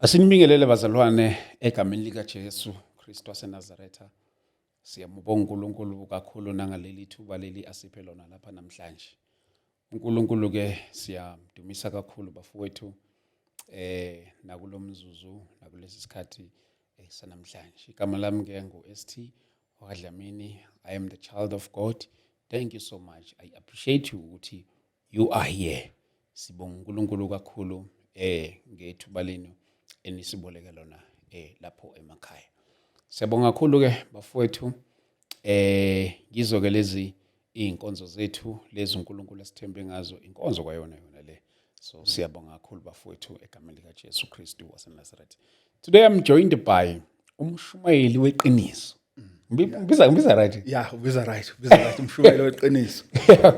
Asinibingelele bazalwane egameni likaJesu Kristu waseNazaretha. Siyamubonga uNkulunkulu kakhulu nangaleli thuba leli asiphe lona lapha namhlanje. uNkulunkulu ke siyamdumisa kakhulu bafowethu nakulomzuzu nakulesi sikhathi sanamhlanje. Igama lami ke ngu ST Wakadlamini. I am the child of God. Thank you so much. I appreciate you ukuthi you are here. Sibonga uNkulunkulu kakhulu ngethuba lenu enisiboleke lona lapho emakhaya. Siyabonga kakhulu ke bafowethu, ngizo ke lezi izinkonzo zethu lezi uNkulunkulu asithembe ngazo, inkonzo kwayona yona le. So siyabonga kakhulu bafowethu egameni lika Jesu Kristu waseNazaretha. Today I'm joined by umshumayeli weqiniso. Ngibiza right? Yeah, ubiza right, ubiza right, umshumayeli weqiniso.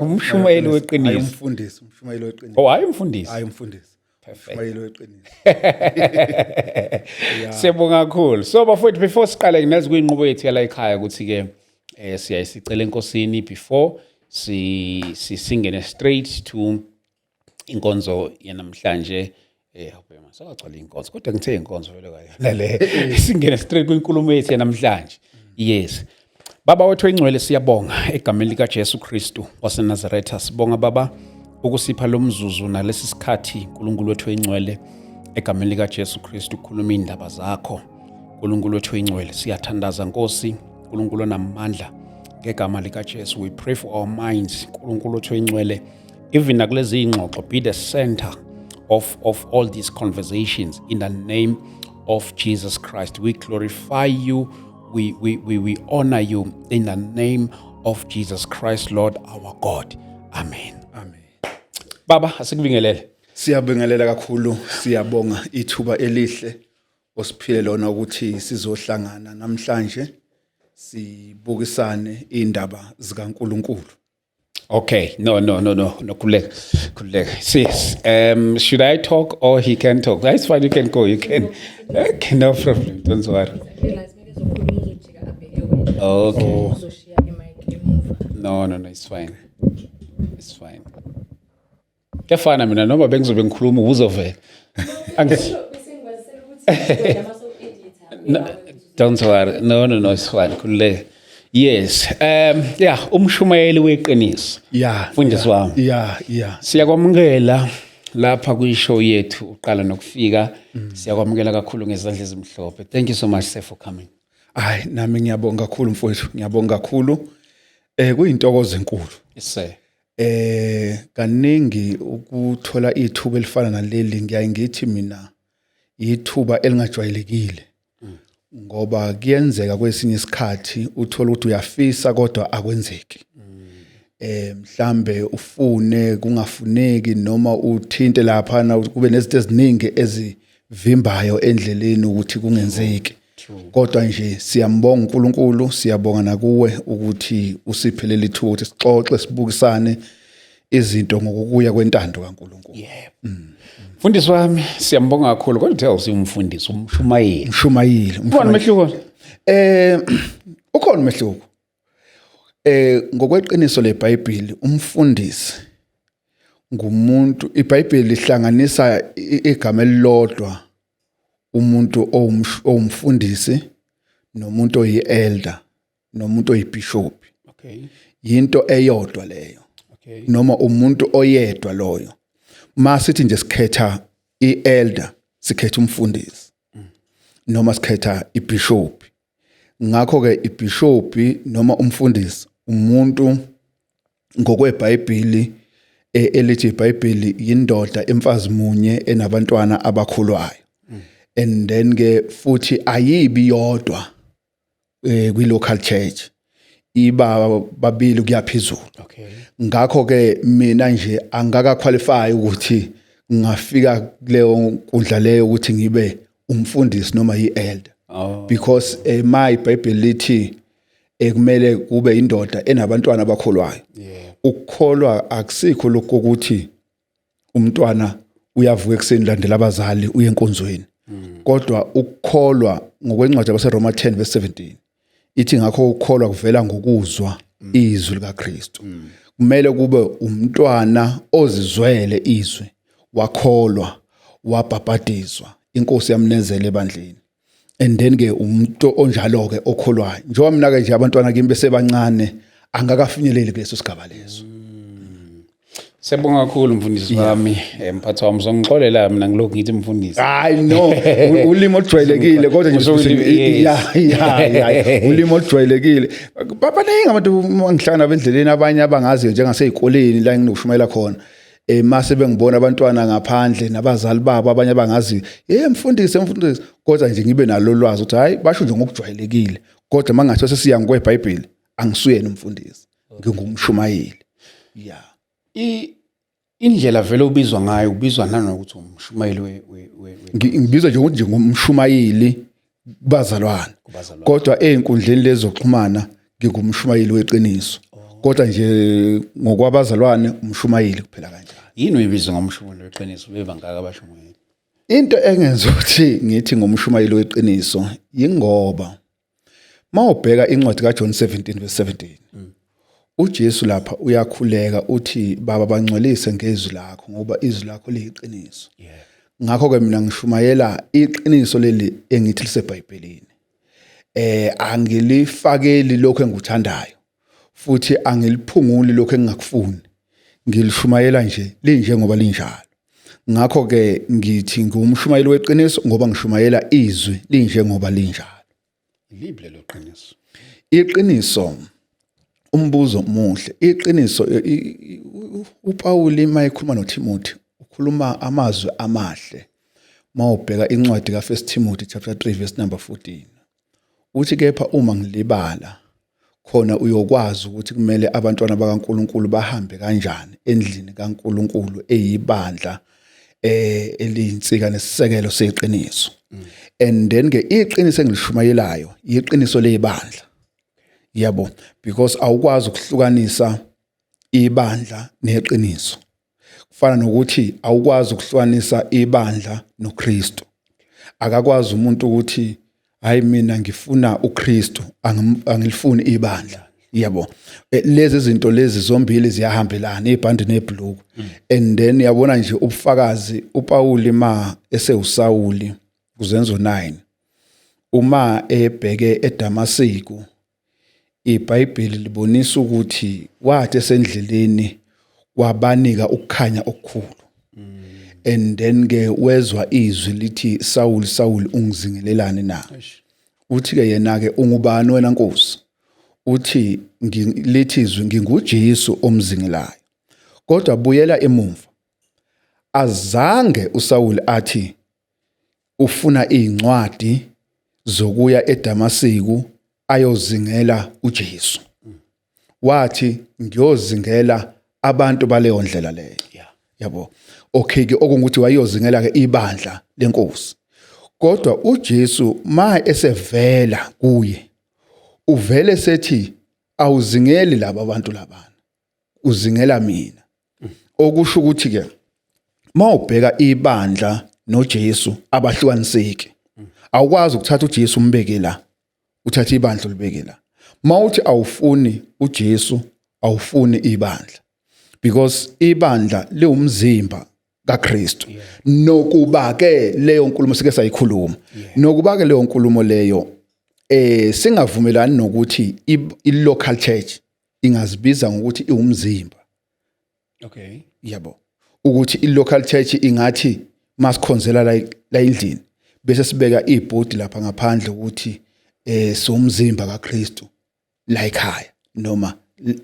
Umshumayeli weqiniso. Hayi umfundisi, umshumayeli weqiniso. Oh, hayi umfundisi. Hayi umfundisi. Perfect. Umshumayeli weqiniso. Siyabonga kakhulu. So bafowethu, before siqale nginazi kuyinqubo yethu yala ekhaya ukuthi ke siyayisicela enkosini before si singene straight to inkonzo yanamhlanje. Awubhema sakagcwala inkonzo, kodwa ngithe inkonzo vele kayona le. Singene straight kwinkulumo yethu yanamhlanje. Yes. Baba wethu oyingcwele, siyabonga egameni lika Jesu Kristu waseNazaretha. Sibonga Baba ukusipha lo mzuzu nalesi sikhathi, uNkulunkulu wethu oyingcwele, egameni lika Jesu Kristu khuluma indaba zakho. uNkulunkulu wethu oyingcwele, siyathandaza Nkosi, uNkulunkulu onamandla, ngegama lika Jesu we pray for our minds. uNkulunkulu wethu oyingcwele, even nakulezi ingxoxo, be the center of all these conversations in the name of Jesus Christ. We glorify you, we honor you in the name of Jesus Christ, Lord our God. Amen. Amen. Baba, asikubingelele. Siyabingelela kakhulu, siyabonga ithuba elihle osiphile lona ukuthi sizohlangana namhlanje sibukisane indaba zikaNkuluNkulu. Okay, no, no, no, no, no, khululeka, khululeka. Sis, should I talk or he can talk? That's fine, you can go, you can. Okay, no problem, don't worry. Realize maybe uzokhuluma uzojika abheke wena. Okay. Uzoshiya imic emuva. No, no, no, it's fine. It's fine. Kuyafana mina noma bengizobe ngikhuluma uzovela. Bese ngikwazisela ukuthi wena mase u-editor. No, don't worry. No, no, no, it's fine. Khululeka. Yes. Yeah, umshumayeli weqiniso. Mfundisi wami. Yeah. Siyakwamukela lapha kwishow yethu uqala nokufika. Siyakwamukela kakhulu ngezandla ezimhlophe. Thank you so much, sir, for coming. Hayi, nami ngiyabonga kakhulu mfowethu, ngiyabonga kakhulu. Kuyintokozo enkulu. Yes sir. Kaningi ukuthola ithuba elifana naleli, ngiyaye ngithi mina ithuba elingajwayelekile. Ngoba kuyenzeka kwesinye isikhathi uthola ukuthi uyafisa kodwa akwenzeki. Mhlambe ufune kungafuneki, noma uthinte lapha na kube nezinto eziningi ezivimbayo endleleni ukuthi kungenzeki. Kodwa nje siyambonga uNkulunkulu, siyabonga nakuwe ukuthi usiphe leli thuba ukuthi sixoxe, sibukisane izinto ngokuya kwentando kaNkulunkulu. Yebo. Mfundisi wami, siyambonga kakhulu, kodwa uthe usumfundisi, umshumayeli. Umshumayeli. Ubona umehluko? Ukhona umehluko. Ngokweqiniso leBhayibheli, umfundisi ngumuntu, iBhayibheli lihlanganisa igama elilodwa umuntu owumfundisi nomuntu oyi-elder nomuntu oyibishop. Yinto eyodwa leyo. Noma umuntu oyedwa loyo. Masithi nje sikhetha i-elder, sikhetha umfundisi. Noma sikhetha ibishop. Ngakho ke ibishop noma umfundisi umuntu ngokweBhayibheli, elithi iBhayibheli yindoda emfazi munye enabantwana abakhulwayo. And then ke futhi ayibi yodwa kwi local church, iba babili kuyaphezulu. Ngakho ke mina nje angaka qualify ukuthi ngingafika kuleyo nkundla leyo ukuthi ngibe umfundisi noma yi-elder. Because my Bible lithi ekumele kube indoda enabantwana abakholwayo. Ukukholwa akusikho lokho ukuthi umntwana uyavuka ekuseni landela abazali uye enkonzweni. Kodwa ukukholwa ngokwencwadi yabaseRoma 10 verse 17 ithi ngakho ukukholwa kuvela ngokuzwa izwi likaKristu. Kumele kube umntwana ozizwele izwi, wakholwa, wabhabhadiswa. Inkosi yamnezela ebandleni. And then ke umuntu onjalo ke okholwayo, njengoba mina ke nje abantwana kimi besebancane, angakafinyeleli kuleso sigaba leso. Siyabonga kakhulu, mfundisi wami, mphathi wami. Uzongixolela, mina ngilokhu ngithi mfundisi. Hayi no, ulimi olujwayelekile kodwa nje. Yes. Ya, ulimi olujwayelekile. Baningi abantu uma ngihlangana nabo endleleni, abanye abangaziyo, njengasey'koleni la enginokushumayela khona, mase bengibona abantwana ngaphandle nabazali babo, abanye abangaziyo, "Hey mfundisi, mfundisi," kodwa nje ngibe nalo lwazi ukuthi hayi, basho nje ngokujwayelekile, kodwa mangathiwa sesiya ngokweBhayibheli, angisuyena umfundisi, ngingumshumayeli, ya. Indlela vele ubizwa ngayo, ubizwa nanokuthi umshumayeli Ngibizwa nje ngokuthi ngumshumayeli kubazalwane. Kubazalwane. Kodwa ey'nkundleni lezi zokuxhumana ngingumshumayeli weqiniso, kodwa nje ngokwabazalwane umshumayeli kuphela kanjalo. Yini uyibizwa ngomshumayeli weqiniso bebangaka abashumayeli? Into engenza ukuthi ngithi ngumshumayeli weqiniso yingoba mawubheka incwadi kaJohn 17 verse 17, uJesu lapha uyakhuleka, uthi, "Baba, bangcwelise ngezwi lakho, ngoba izwi lakho liyiqiniso." Ngakho ke mina ngishumayela iqiniso leli engithi liseBhayibhelini. Angilifakeli lokho engikuthandayo, futhi angiliphunguli lokho engingakufuni, ngilishumayela nje linjengoba linjalo. Ngakho ke ngithi ngumshumayeli weqiniso ngoba ngishumayela izwi linjengoba linjalo. Iliphi lelo qiniso? Iqiniso, umbuzo muhle. Iqiniso, uPaul mayekhuluma noTimothy ukhuluma amazwi amahle. Mawubheka incwadi kaFirst Timothy chapter 3 verse number 14, uthi, "Kepha uma ngilibala khona, uyokwazi ukuthi kumele abantwana bakaNkuluNkulu bahambe kanjani endlini kaNkuluNkulu eyibandla, eliyinsika nesisekelo seqiniso." And then ke iqiniso engilishumayelayo iqiniso lebandla, yabo, because awukwazi ukuhlukanisa ibandla neqiniso, kufana nokuthi awukwazi ukuhlukanisa ibandla noKristu. Akakwazi umuntu ukuthi, "Hayi, mina ngifuna uKristu, angilifuni ibandla," yabo. Lezi zinto lezi zombili ziyahambelana, ibhandi nebhuluku. And then yabona nje ubufakazi, uPaul ma esewuSawuli kuZenzo 9, uma ebheke eDamasiku, iBhayibheli libonisa ukuthi wathi esendleleni wabanika ukukhanya okukhulu, and then ke wezwa izwi lithi, "Saul, Saul, ungizingelelani na?" Uthi ke yena ke, "Ungubani wena, Nkosi?" Uthi lithi izwi, "NginguJesu omzingelayo." Kodwa buyela emuva, azange uSaul athi ufuna izincwadi zokuya eDamasiku ayozingela uJesu, wathi, "Ngiyozingela abantu baleyo ndlela leyo," yabo. Okay ke, okungukuthi wayozingela ke ibandla lenkosi, kodwa uJesu ma esevela kuye uvele sethi, "Awuzingeli laba bantu labana, uzingela mina." Okusho ukuthi ke mawubheka ibandla noJesu abahlukaniseki. Awukwazi ukuthatha uJesu umbeke la, uthathe ibandla ulibeke la. Mawuthi awufuni uJesu, awufuni ibandla, because ibandla liwumzimba kaKristu. Nokuba ke leyo nkulumo sike sayikhuluma, nokuba ke leyo nkulumo leyo singavumelani nokuthi i-local church ingazibiza ngokuthi iwumzimba. Yabo, ukuthi i-local church ingathi masikhonzela la endlini bese sibeka ibhodi lapha ngaphandle ukuthi somzimba kaKristu la ekhaya noma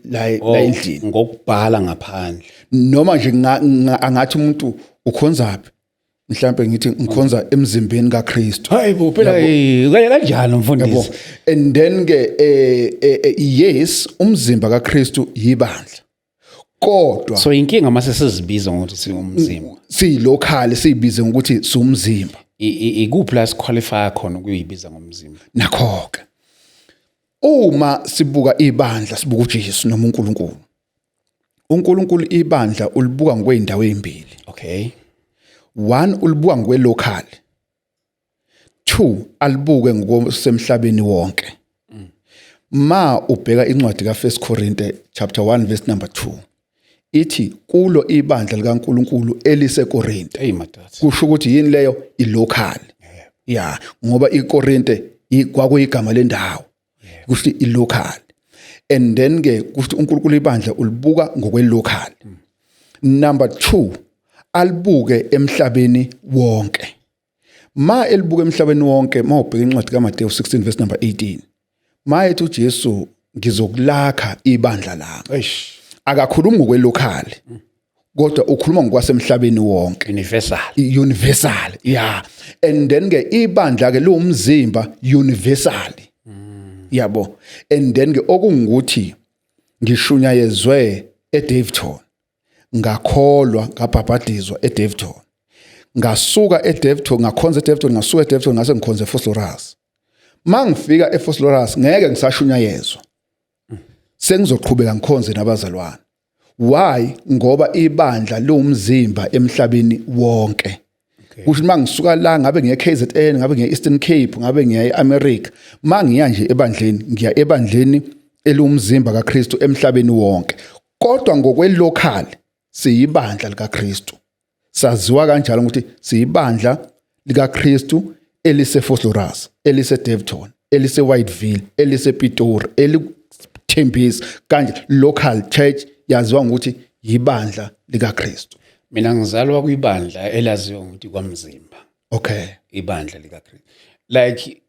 la endlini. Ngokubhala ngaphandle. Noma nje angathi umuntu ukhonzaphi, mhlambe ngithi ngikhonza emzimbeni kaKristu. Hayi bo, phela kanjani, mfundisi? Yabo, and then ke yes, umzimba kaKristu yibandla, kodwa So inkinga mase sizibiza ngokuthi singumzimba. Siyilocal, siyibize ngokuthi siwumzimba. Ikuphi la siqualify khona ukuyibiza ngomzimba? Nakho ke, uma sibuka ibandla sibuka uJesu noma uNkulunkulu. uNkulunkulu ibandla ulibuka ngokweindawo ezimbili. One, ulibuka ngokwelocal. Two, alibuke ngokusemhlabeni wonke. Ma ubheka incwadi kaFirst Corinthians chapter 1 verse number 2. Ithi kulo ibandla likaNkuluNkulu eliseKorinte. Hey madoda. Kusho ukuthi yini leyo? I-local. Ya, ngoba iKorinte kwakuyigama lendawo. Kusho ukuthi i-local. And then ke kusho ukuthi uNkulunkulu ibandla ulibuka ngokwe-local. Number 2, alibuke emhlabeni wonke. Ma elibuka emhlabeni wonke, mawubheka incwadi kaMateyu 16 verse number 18, ma ethi uJesu, "Ngizokulakha ibandla lami." Eish. Akakhulumi ngokwe-local, kodwa ukhuluma ngokwasemhlabeni wonke. Universal. Universal, yeah. And then ke ibandla ke liwumzimba universal, yabo. And then ke okungukuthi ngishunyayezwe eDaveyton, ngakholwa, ngabhabhadizwa eDaveyton, ngasuka eDaveyton, ngakhonza eDaveyton, ngasuka eDaveyton, ngase ngikhonza eVosloorus. Mangifika eVosloorus, ngeke ngisashunyayezwa, sengizoqhubeka ngikhonze nabazalwane. Why? Ngoba ibandla liwumzimba emhlabeni wonke. Kusho uma ngisuka la, ngabe ngiye KZN, ngabe ngiye Eastern Cape, ngabe ngiya eAmerica, mangiya nje ebandleni, ngiya ebandleni eliwumzimba kaKristu emhlabeni wonke. Kodwa ngokwe-local siyibandla likaKristu, saziwa kanjalo ukuthi siyibandla likaKristu eliseVosloorus, eliseDaveyton, eliseWhiteville, elisePitori, eliThembisa kanje. Local church yaziwa ngokuthi yibandla likaKristu. Mina ngizalwa kwibandla elaziwa ngokuthi kwamzimba. Ibandla likaKristu. Like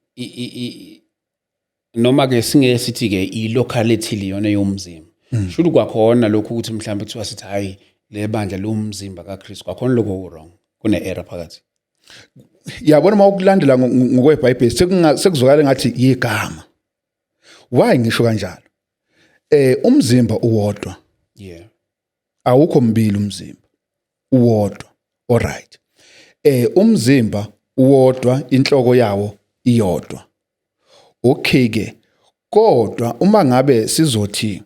noma ke singeke sithi ke i-locality liyona yomzimba. Shuthi kwakhona lokhu ukuthi mhlawumbe kuthiwa sithi hayi, le bandla lomzimba kaKristu, kwakhona lokho ku wrong. Kune error phakathi. Yabona, uma ukulandela ngokweBhayibheli, sekuzwakala ngathi yigama. Why ngisho kanjalo? Umzimba uwodwa. Awukho mbili, umzimba uwodwa. Alright, umzimba uwodwa, inhloko yawo iyodwa. Okay ke, kodwa uma ngabe sizothi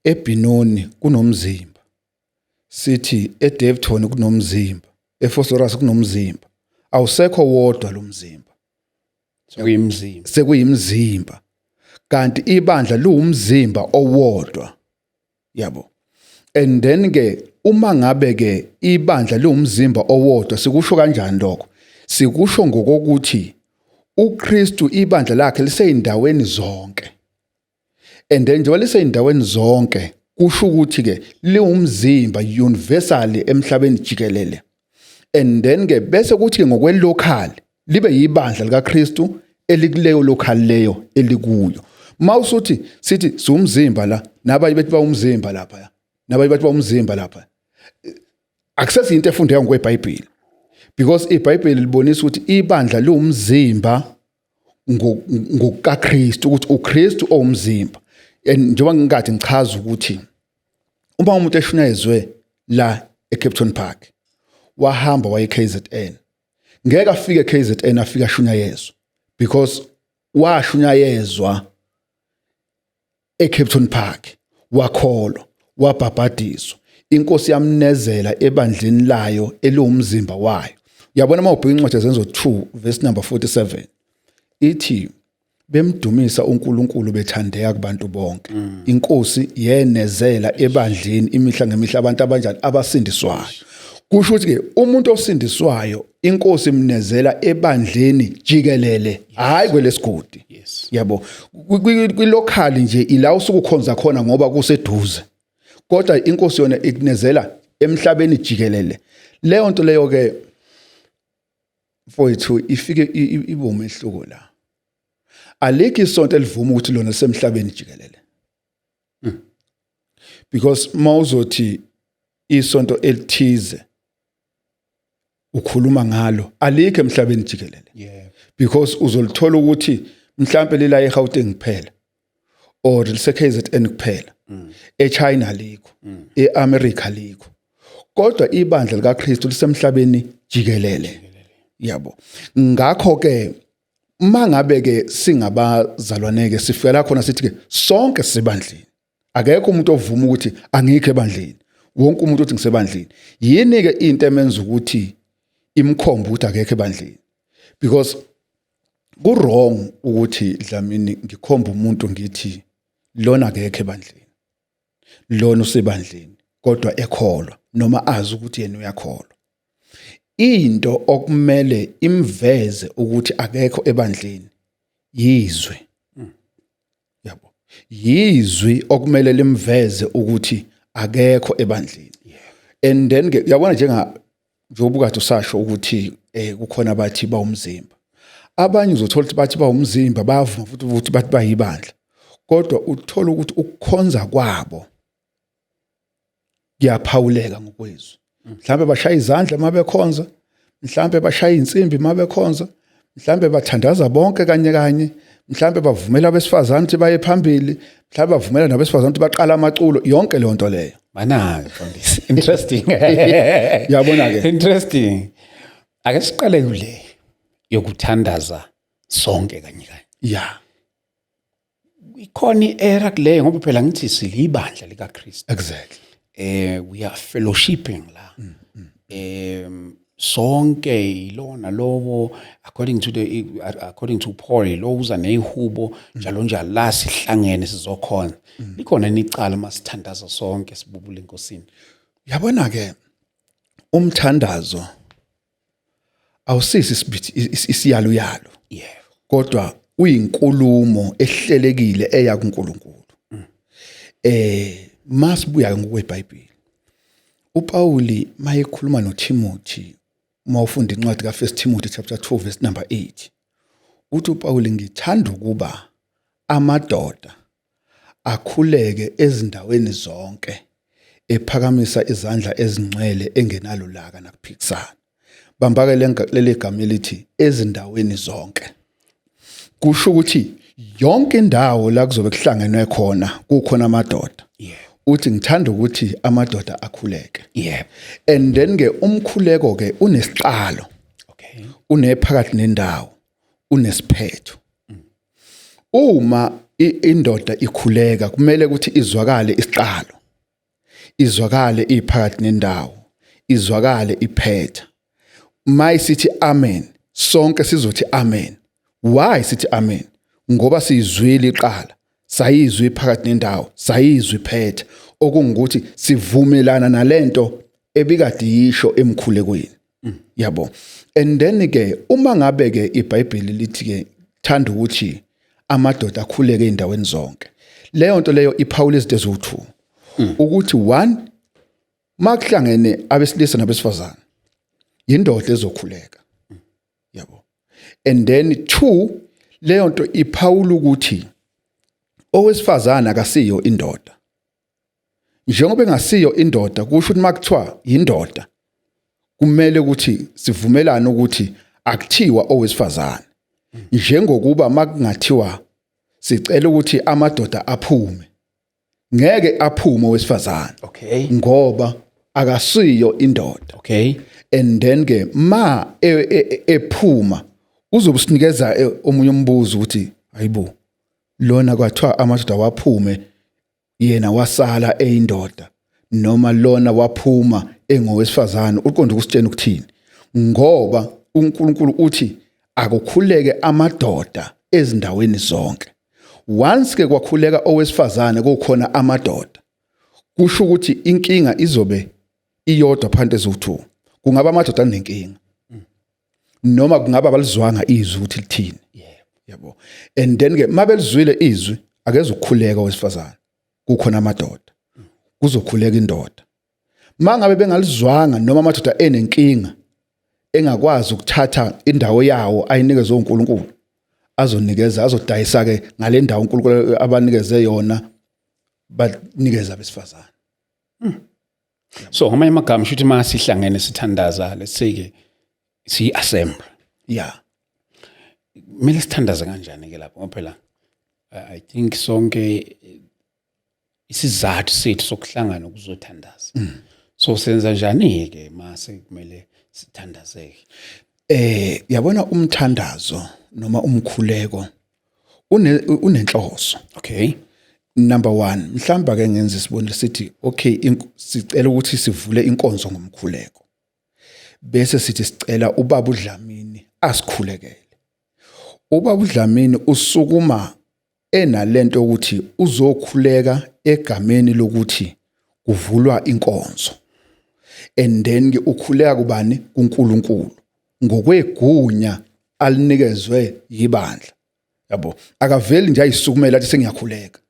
eBinoni kunomzimba, sithi eDaveyton kunomzimba, eVosloorus kunomzimba, awusekho wodwa lo mzimba. Sekuyimzimba. Sekuyimzimba, kanti ibandla liwumzimba owodwa, yabo. And then ke uma ngabe ke ibandla liwumzimba owodwa, sikusho kanjani lokho? Sikusho ngokokuthi uKristu, ibandla lakhe liseyindaweni zonke. And then njengoba liseyindaweni zonke, kusho ukuthi ke liwumzimba universally emhlabeni jikelele. And then ke bese kuthi ke ngokwe-local libe yibandla likaKristu elikuleyo local leyo elikuyo. Mawusuthi sithi siwumzimba la, nabanye bethi bawumzimba lapha, nabanye bathi bawumzimba lapha, akusesiyinto efundeka ngokweBhayibheli, because iBhayibheli libonisa ukuthi ibandla liwumzimba ngokukaKristu, ukuthi uKristu owumzimba. And njengoba ngikade ngichaza ukuthi uma umuntu eshunyayezwe la eCape Park, wahamba waye KZN, ngeke afike eKZN afike ashunyayezwe, because washunyayezwa eCape Park, wakholwa, wabhabhadiswa, inkosi yamnezela ebandleni layo eliwumzimba wayo. Uyabona, uma ubheka incwadi Zenzo 2 verse number 47, ithi bemdumisa uNkulunkulu, bethandeka kubantu bonke, inkosi yenezela ebandleni imihla ngemihla abantu abanjani? Abasindiswayo. Kusho ukuthi ke umuntu osindiswayo, inkosi imnezela ebandleni jikelele, hayi kwelesigodi. Yabo, kwi-local nje ila usukukhonza khona ngoba kuseduze, kodwa inkosi yona ikunezela emhlabeni jikelele. Leyo nto leyo ke mfowethu ifike ibe umehluko la. Alikho isonto elivuma ukuthi lona lisemhlabeni jikelele, because mawuzothi isonto elithize ukhuluma ngalo, alikho emhlabeni jikelele, because uzolithola ukuthi mhlambe lila eGauteng kuphela or lise KZN kuphela, eChina alikho, eAmerica alikho, kodwa ibandla likaKristu lisemhlabeni jikelele, yabo. Ngakho ke mangabe ke singabazalwane ke, sifika la khona sithi ke sonke sisebandleni. Akekho umuntu ovuma ukuthi angikho ebandleni, wonke umuntu uthi ngisebandleni. Yini ke into emenza ukuthi imkhomba ukuthi akekho ebandleni? Because ku wrong ukuthi, Dlamini, ngikhomba umuntu ngithi lona akekho ebandleni. Lona usebandleni kodwa ekholwa noma azi ukuthi yena uyakholwa. Into okumele imveze ukuthi akekho ebandleni yizwi. Yabo, yizwi okumele limveze ukuthi akekho ebandleni. And then ke uyabona, njengoba ukade usasho ukuthi kukhona abathi bawumzimba, abanye uzothola ukuthi bathi bawumzimba, bayavuma futhi ukuthi bathi bayibandla, kodwa uthola ukuthi ukukhonza kwabo kuyaphawuleka ngokwezwi. Mhlambe bashaya izandla uma bekhonza, mhlambe bashaya insimbi uma bekhonza, mhlambe bathandaza bonke kanye kanye, mhlambe bavumela abesifazane ukuthi baye phambili, mhlambe bavumela nabesifazane ukuthi baqala amaculo, yonke leyo nto leyo. Mana mfundisi, interesting. Yabona ke. Interesting. Ake siqale kule yokuthandaza sonke kanye kanye. Ikhona i-error kuleyo, ngoba phela ngithi silibandla likaKristu. We are fellowshipping la. Sonke ilona lowo, according to Paul, lo uza nezihubo njalo njalo, la sihlangene sizokhona. Likhona nicala masithandaza sonke sibubule enkosini? Yabona ke, umthandazo awusisi isibithi isiyaluyalo, kodwa uyinkulumo ehlelekile eya kuNkulunkulu. Masibuya ngokweBhayibheli, uPauli mayekhuluma noTimothy, uma ufunda incwadi ka1 Timothy chapter 2 verse number 8, uthi uPauli, "Ngithanda ukuba amadoda akhuleke ezindaweni zonke, ephakamisa izandla ezingcwele, engenalo laka nakuphikisana." Bambake leli gama elithi "ezindaweni zonke". Kusho ukuthi yonke indawo la kuzobe kuhlangenwe khona kukhona amadoda, uthi ngithanda ukuthi amadoda akhuleke. And then ke umkhuleko ke unesiqalo, unephakathi nendawo, unesiphetho. Uma indoda ikhuleka, kumele ukuthi izwakale isiqalo, izwakale iphakathi nendawo, izwakale iphetha. Mayisithi amen, sonke sizothi amen. Why sithi amen? Ngoba siyizwile iqala, sayizwe iphakathi nendawo, sayizwe iphetha, okungukuthi sivumelana nalento ebikade yisho emkhulekweni, yabo. And then ke uma ngabe ke iBhayibheli lithi ke thanda ukuthi amadoda akhuleke endaweni zonke, leyo nto leyo iphawula izinto eziwu2, ukuthi one, makuhlangene abesilisa nabesifazane, indoda ezokhuleka, yabo. And then two, leyo nto iphawula ukuthi owesifazane akasiyo indoda. Njengoba engasiyo indoda, kusho ukuthi makuthiwa indoda, kumele ukuthi sivumelane ukuthi akuthiwa owesifazane, njengokuba makungathiwa sicela ukuthi amadoda aphume, ngeke aphume owesifazane, ngoba akasiyo indoda. And then ke ma ephuma, uzobe usinikeza omunye umbuzo ukuthi hayibo, lona kwathiwa amadoda waphume, yena wasala eyindoda, noma lona waphuma engowesifazane, uqonde ukusitshena ukuthini? Ngoba uNkulunkulu uthi akukhuleke amadoda ezindaweni zonke. Once ke kwakhuleka owesifazane kukhona amadoda, kusho ukuthi inkinga izobe iyodwa phansi eziwu2. Kungaba amadoda anenkinga noma kungaba abalizwanga izwi ukuthi lithini, yabo. And then ke mabelizwile izwi, akezukukhuleka owesifazane kukhona amadoda, kuzokhuleka indoda. Mangabe bengalizwanga noma amadoda enenkinga engakwazi ukuthatha indawo yawo ayinikeze uNkulunkulu, azonikeza, azodayisa ke ngale ndawo uNkulunkulu abanikeze yona, banikeza abesifazane. So ngamanye amagama, shuthi uma sihlangene sithandaza, let's say ke siyi-assembly, kumele sithandaze kanjani ke lapho? Ngoba phela I think sonke isizathu sethu sokuhlangana ukuzothandaza. So senza njani ke mase kumele sithandazeke? Yabona, umthandazo noma umkhuleko unenhloso. Number 1, mhlamba ke ngenza isibonelo, sithi okay, sicela ukuthi sivule inkonzo ngomkhuleko, bese sithi sicela ubaba uDlamini asikhulekele. Ubaba uDlamini usukuma. Enalento ukuthi uzokhuleka egameni lokuthi kuvulwa inkonzo, and then ke ukhuleka kubani? KuNkulunkulu, ngokwegunya alinikezwe yibandla, yabo. Akaveli nje ayisukumela athi sengiyakhuleka,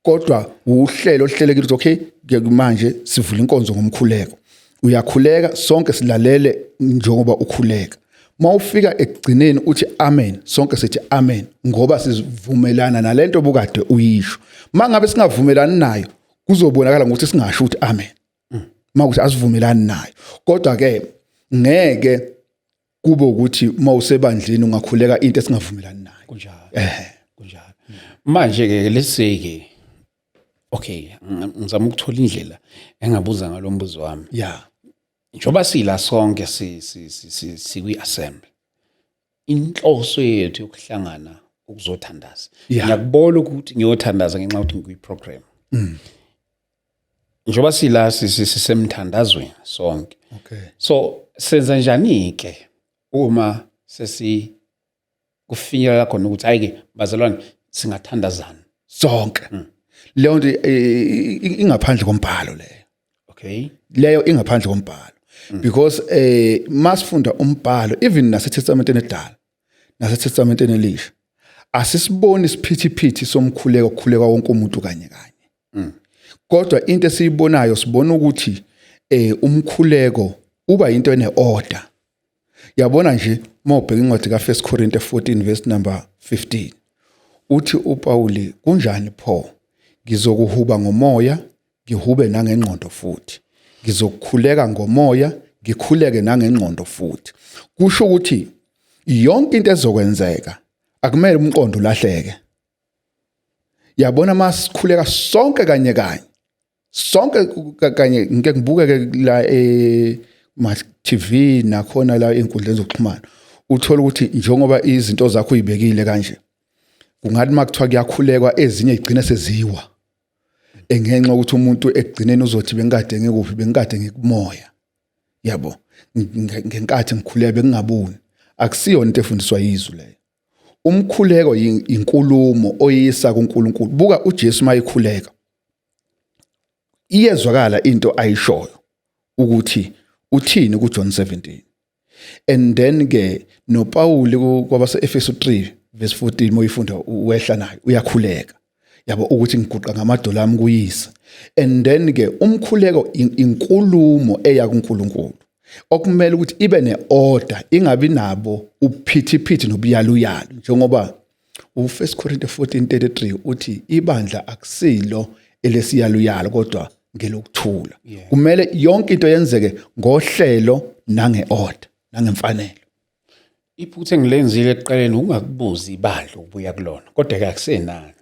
kodwa uhlelo oluhlelekile ukuthi okay ke manje sivula inkonzo ngomkhuleko. Uyakhuleka, sonke silalele njengoba ukhuleka. Mawufika ekugcineni uthi amen, sonke sithi amen, ngoba sivumelana nalento obukade uyisho. Mangabe singavumelani nayo, kuzobonakala ngokuthi singasho ukuthi amen makuthi asivumelani nayo. Kodwa ke ngeke kube ukuthi mawusebandleni ungakhuleka into esingavumelani nayo. Kunjalo, kunjalo. Manje ke let's say ke, okay, ngizama ukuthola indlela engabuza ngalo mbuzo wami. Njengoba sila sonke sikwi-assembly, inhloso yethu yokuhlangana ukuzothandaza. Ngiyakubona ukuthi ngiyothandaza ngenxa yokuthi ngikwi-program. Njengoba sila sisemthandazweni sonke, so senza njani-ke uma sesi kufinyelela khona ukuthi hayi-ke bazalwane, singathandazana? Sonke. Leyo nto ingaphandle kombhalo leyo. Leyo ingaphandle kombhalo because masifunda umbhalo, even naseTestamenteni edala naseTestamenteni elisha, asisiboni isiphithiphithi somkhuleko kukhuleka wonke umuntu kanye kanye. Kodwa into esiyibonayo, sibona ukuthi umkhuleko uba into ene-order, yabona nje. Mawubheka incwadi ka1 Corinthians 14 verse number 15, uthi uPauli, "Kunjani pho? Ngizokuhuba ngomoya, ngihube nangengqondo futhi. Ngizokukhuleka ngomoya, ngikhuleke nangengqondo futhi." Kusho ukuthi yonke into ezokwenzeka akumele umqondo ulahleke, yabona. Masikhuleka sonke kanye kanye, sonke kanye, ngike ngibukeke la e ma TV nakhona la enkundleni zokuxhumana, uthola ukuthi njengoba izinto zakho uyibekile kanje, kungathi makuthiwa kuyakhulekwa, ezinye igcine seziwa engenxa ukuthi umuntu ekugcineni uzothi bengikade ngikuphi? Bengikade ngikumoya, yabo, ngenkathi ngikhuleka bengingaboni. Akusiyona into efundiswa yizwi leyo. Umkhuleko inkulumo oyisa kuNkulunkulu. Buka uJesu mayekhuleka, iyezwakala into ayishoyo ukuthi uthini kuJohn 17. And then ke noPaul kwabase Efesu 3 verse 14, moyifunda wehla nayo, uyakhuleka, yabo, ukuthi ngiguqa ngamadolo ami kuyise. And then ke umkhuleko inkulumo eya kuNkulunkulu okumele ukuthi ibe neorder, ingabi nabo uphithiphithi nobuyaluyalu, njengoba u1 Corinthians 14:33 uthi ibandla akusilo elesiyaluyalu kodwa ngelokuthula. Kumele yonke into yenzeke ngohlelo nangeorder nangemfanelo. Iphutha engilenzile ekuqaleni ungakubuzi ibandla ukubuya kulona, kodwa ke akusenani.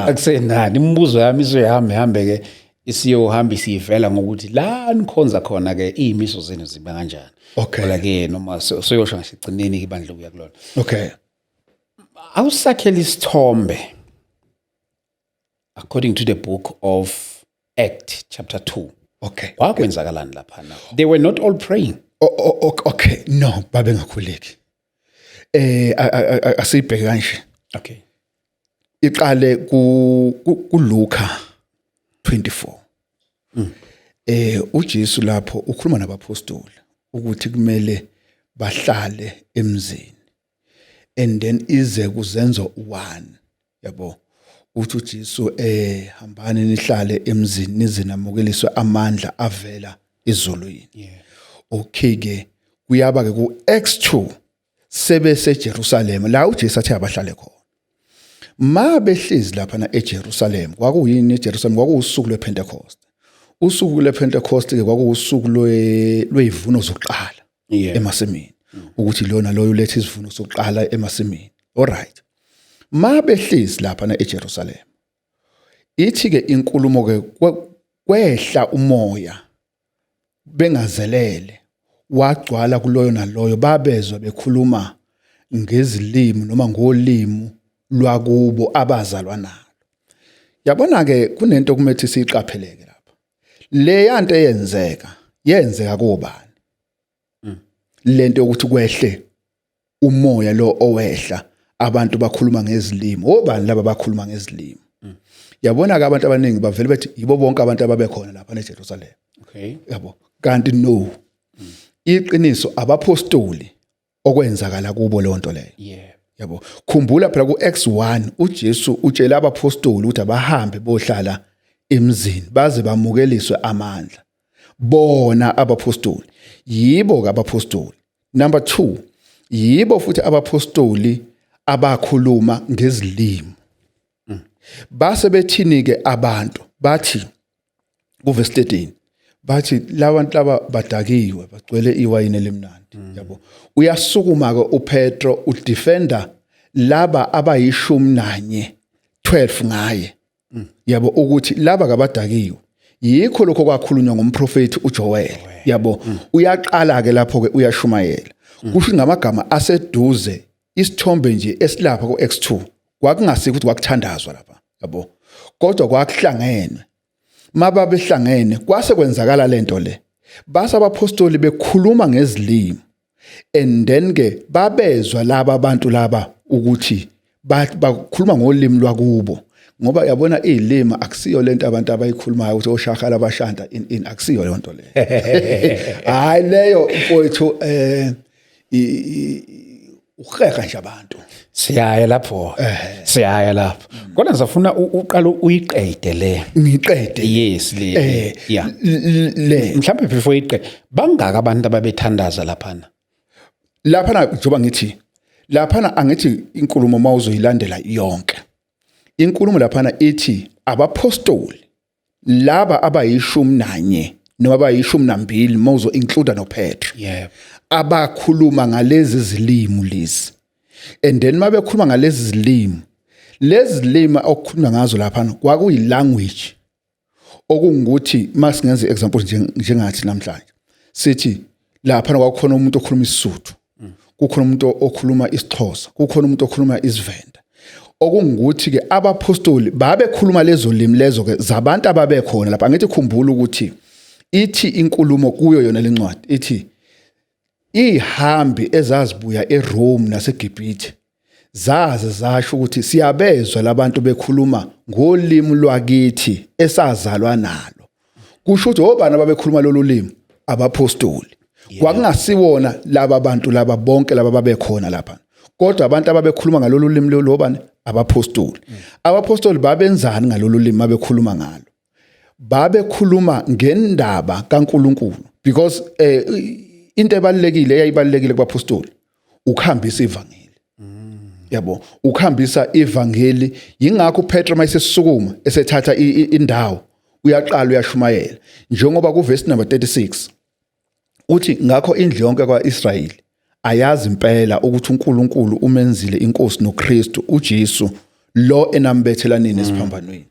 Akusenani, imibuzo yami izoyihamba ihambe ke, isiyohamba isivela ngokuthi la nikhonza khona ke iy'miso zenu zibe kanjani. Kodwa ke noma soyosho ngasigcineni ibandla ukuya kulona. Awusakhela isithombe according to the book of Act chapter 2. Kwakwenzakalani laphana? They were not all praying. Okay, no, babengakhuleki. Asibheke kanje. Iqale ku Luka 24. UJesu lapho ukhuluma nabapostoli ukuthi kumele bahlale emzini, and then ize kuzenzo 1, yabo. Uthi uJesu, "Hambani nihlale emzini nize namukeliswe amandla avela ezulwini." Okay ke, kuyaba ke ku Acts 2, sebese Jerusalem la uJesu athe abahlale khona. Ma behlezi lapha na eJerusalem, kwakuyini eJerusalem? Kwakuwusuku lwePentecost. Usuku lwePentecost ke kwakuwusuku lwezivuno zokuqala emasimini, ukuthi lona loyo uletha isivuno sokuqala emasimini. Alright, ma behlezi lapha na eJerusalem, ithi ke inkulumo ke kwehla umoya bengazelele, wagcwala kuloyo naloyo, babezwa bekhuluma ngezilimi noma ngolimi lwakubo abazalwa nalo. Yabona ke, kunento kumele siyiqapheleke lapha. Le yanto eyenzeka, yenzeka kobani lento yokuthi kwehle umoya lo owehla Abantu bakhuluma ngezilimi. Obani laba bakhuluma ngezilimi? Yabona ke, abantu abaningi bavele bethi yibo bonke abantu ababekhona lapha eJerusalem. Yabo, kanti no, iqiniso abapostoli okwenzakala kubo leyo nto leyo. Yabo, khumbula phela ku-Acts 1 uJesu utshela abapostoli ukuthi abahambe bohlala emzini baze bamukeliswe amandla. Bona abapostoli, yibo ke abapostoli. Number 2, yibo futhi abapostoli abakhuluma ngezilimi. Base bethini ke abantu? Bathi kuverse 13, bathi labantu laba badakiwe, bagcwele iwayini elimnandi. Yabo, uyasukuma ke uPetro, udefenda laba abayishumi nanye, 12 ngaye, yabo, ukuthi laba kabadakiwe, yikho lokho kwakhulunywa ngumprofeti uJoel. Yabo, uyaqala ke lapho ke uyashumayela. Kusho ngamagama aseduze, isithombe nje esilapha ku-X2, kwakungasiko ukuthi kwakuthandazwa lapha, yabo, kodwa kwakuhlangene. Mababehlangene kwase kwenzakala lento le, base abapostoli bekhuluma ngezilimi, and then ke babezwa laba abantu laba ukuthi bakhuluma ngolimi lwakubo, ngoba yabona izilimi akusiyo lento abantu abayikhulumayo ukuthi oshahala abashanta in in, akusiyo leyo nto leyo. Hayi, leyo mfowethu, uheha nje abantu. Siyaya lapho, siyaya lapho, kodwa ngizafuna uqale uyiqede le. Ngiqede? Yes, le. Yeah. Le. Mhlawumbe before iqede, bangaka abantu ababethandaza laphana? Laphana, njengoba ngithi laphana, angithi inkulumo mawuzoyilandela yonke inkulumo laphana ithi abapostoli laba abayishumi nanye noma abayishumi nambili, mawuzo include noPetro, abakhuluma ngalezi zilimi lezi. And then mabekhuluma ngalezi zilimi, lezi zilimi okukhulunywa ngazo lapha kwakuyi language okungukuthi masingenza example njengathi namhlanje sithi lapha kwakukhona umuntu okhuluma isiSuthu, kukhona umuntu okhuluma isiXhosa, kukhona umuntu okhuluma isiVenda. Okungukuthi ke abapostoli babekhuluma lezo limi lezo ke zabantu ababekhona lapha. Angithi khumbula ukuthi ithi inkulumo kuyo yona lencwadi ithi ihambi ezazibuya eRome naseGibhithe zaze zasho ukuthi siyabezwa labantu bekhuluma ngolimi lwakithi esazalwa nalo. Kusho ukuthi obani ababekhuluma lolu limi? Abapostoli. Kwakungasiwona laba bantu laba bonke laba babekhona lapha, kodwa abantu ababekhuluma ngalolu limi lolu obani? Abapostoli. Abapostoli babenzani ngalolu limi abekhuluma ngalo? Babekhuluma ngendaba kaNkuluNkulu, because into ebalekile eyayibalekile kubapostoli ukuhambisa ivangeli, yabo, ukuhambisa ivangeli. Yingakho uPetro mayesesukuma esethatha indawo, uyaqala uyashumayela, njengoba kuverse number 36 uthi, "Ngakho indlu yonke kwaIsrayeli ayazi impela ukuthi uNkulunkulu umenzile inkosi noKristu uJesu lo enambethelani esiphambanweni."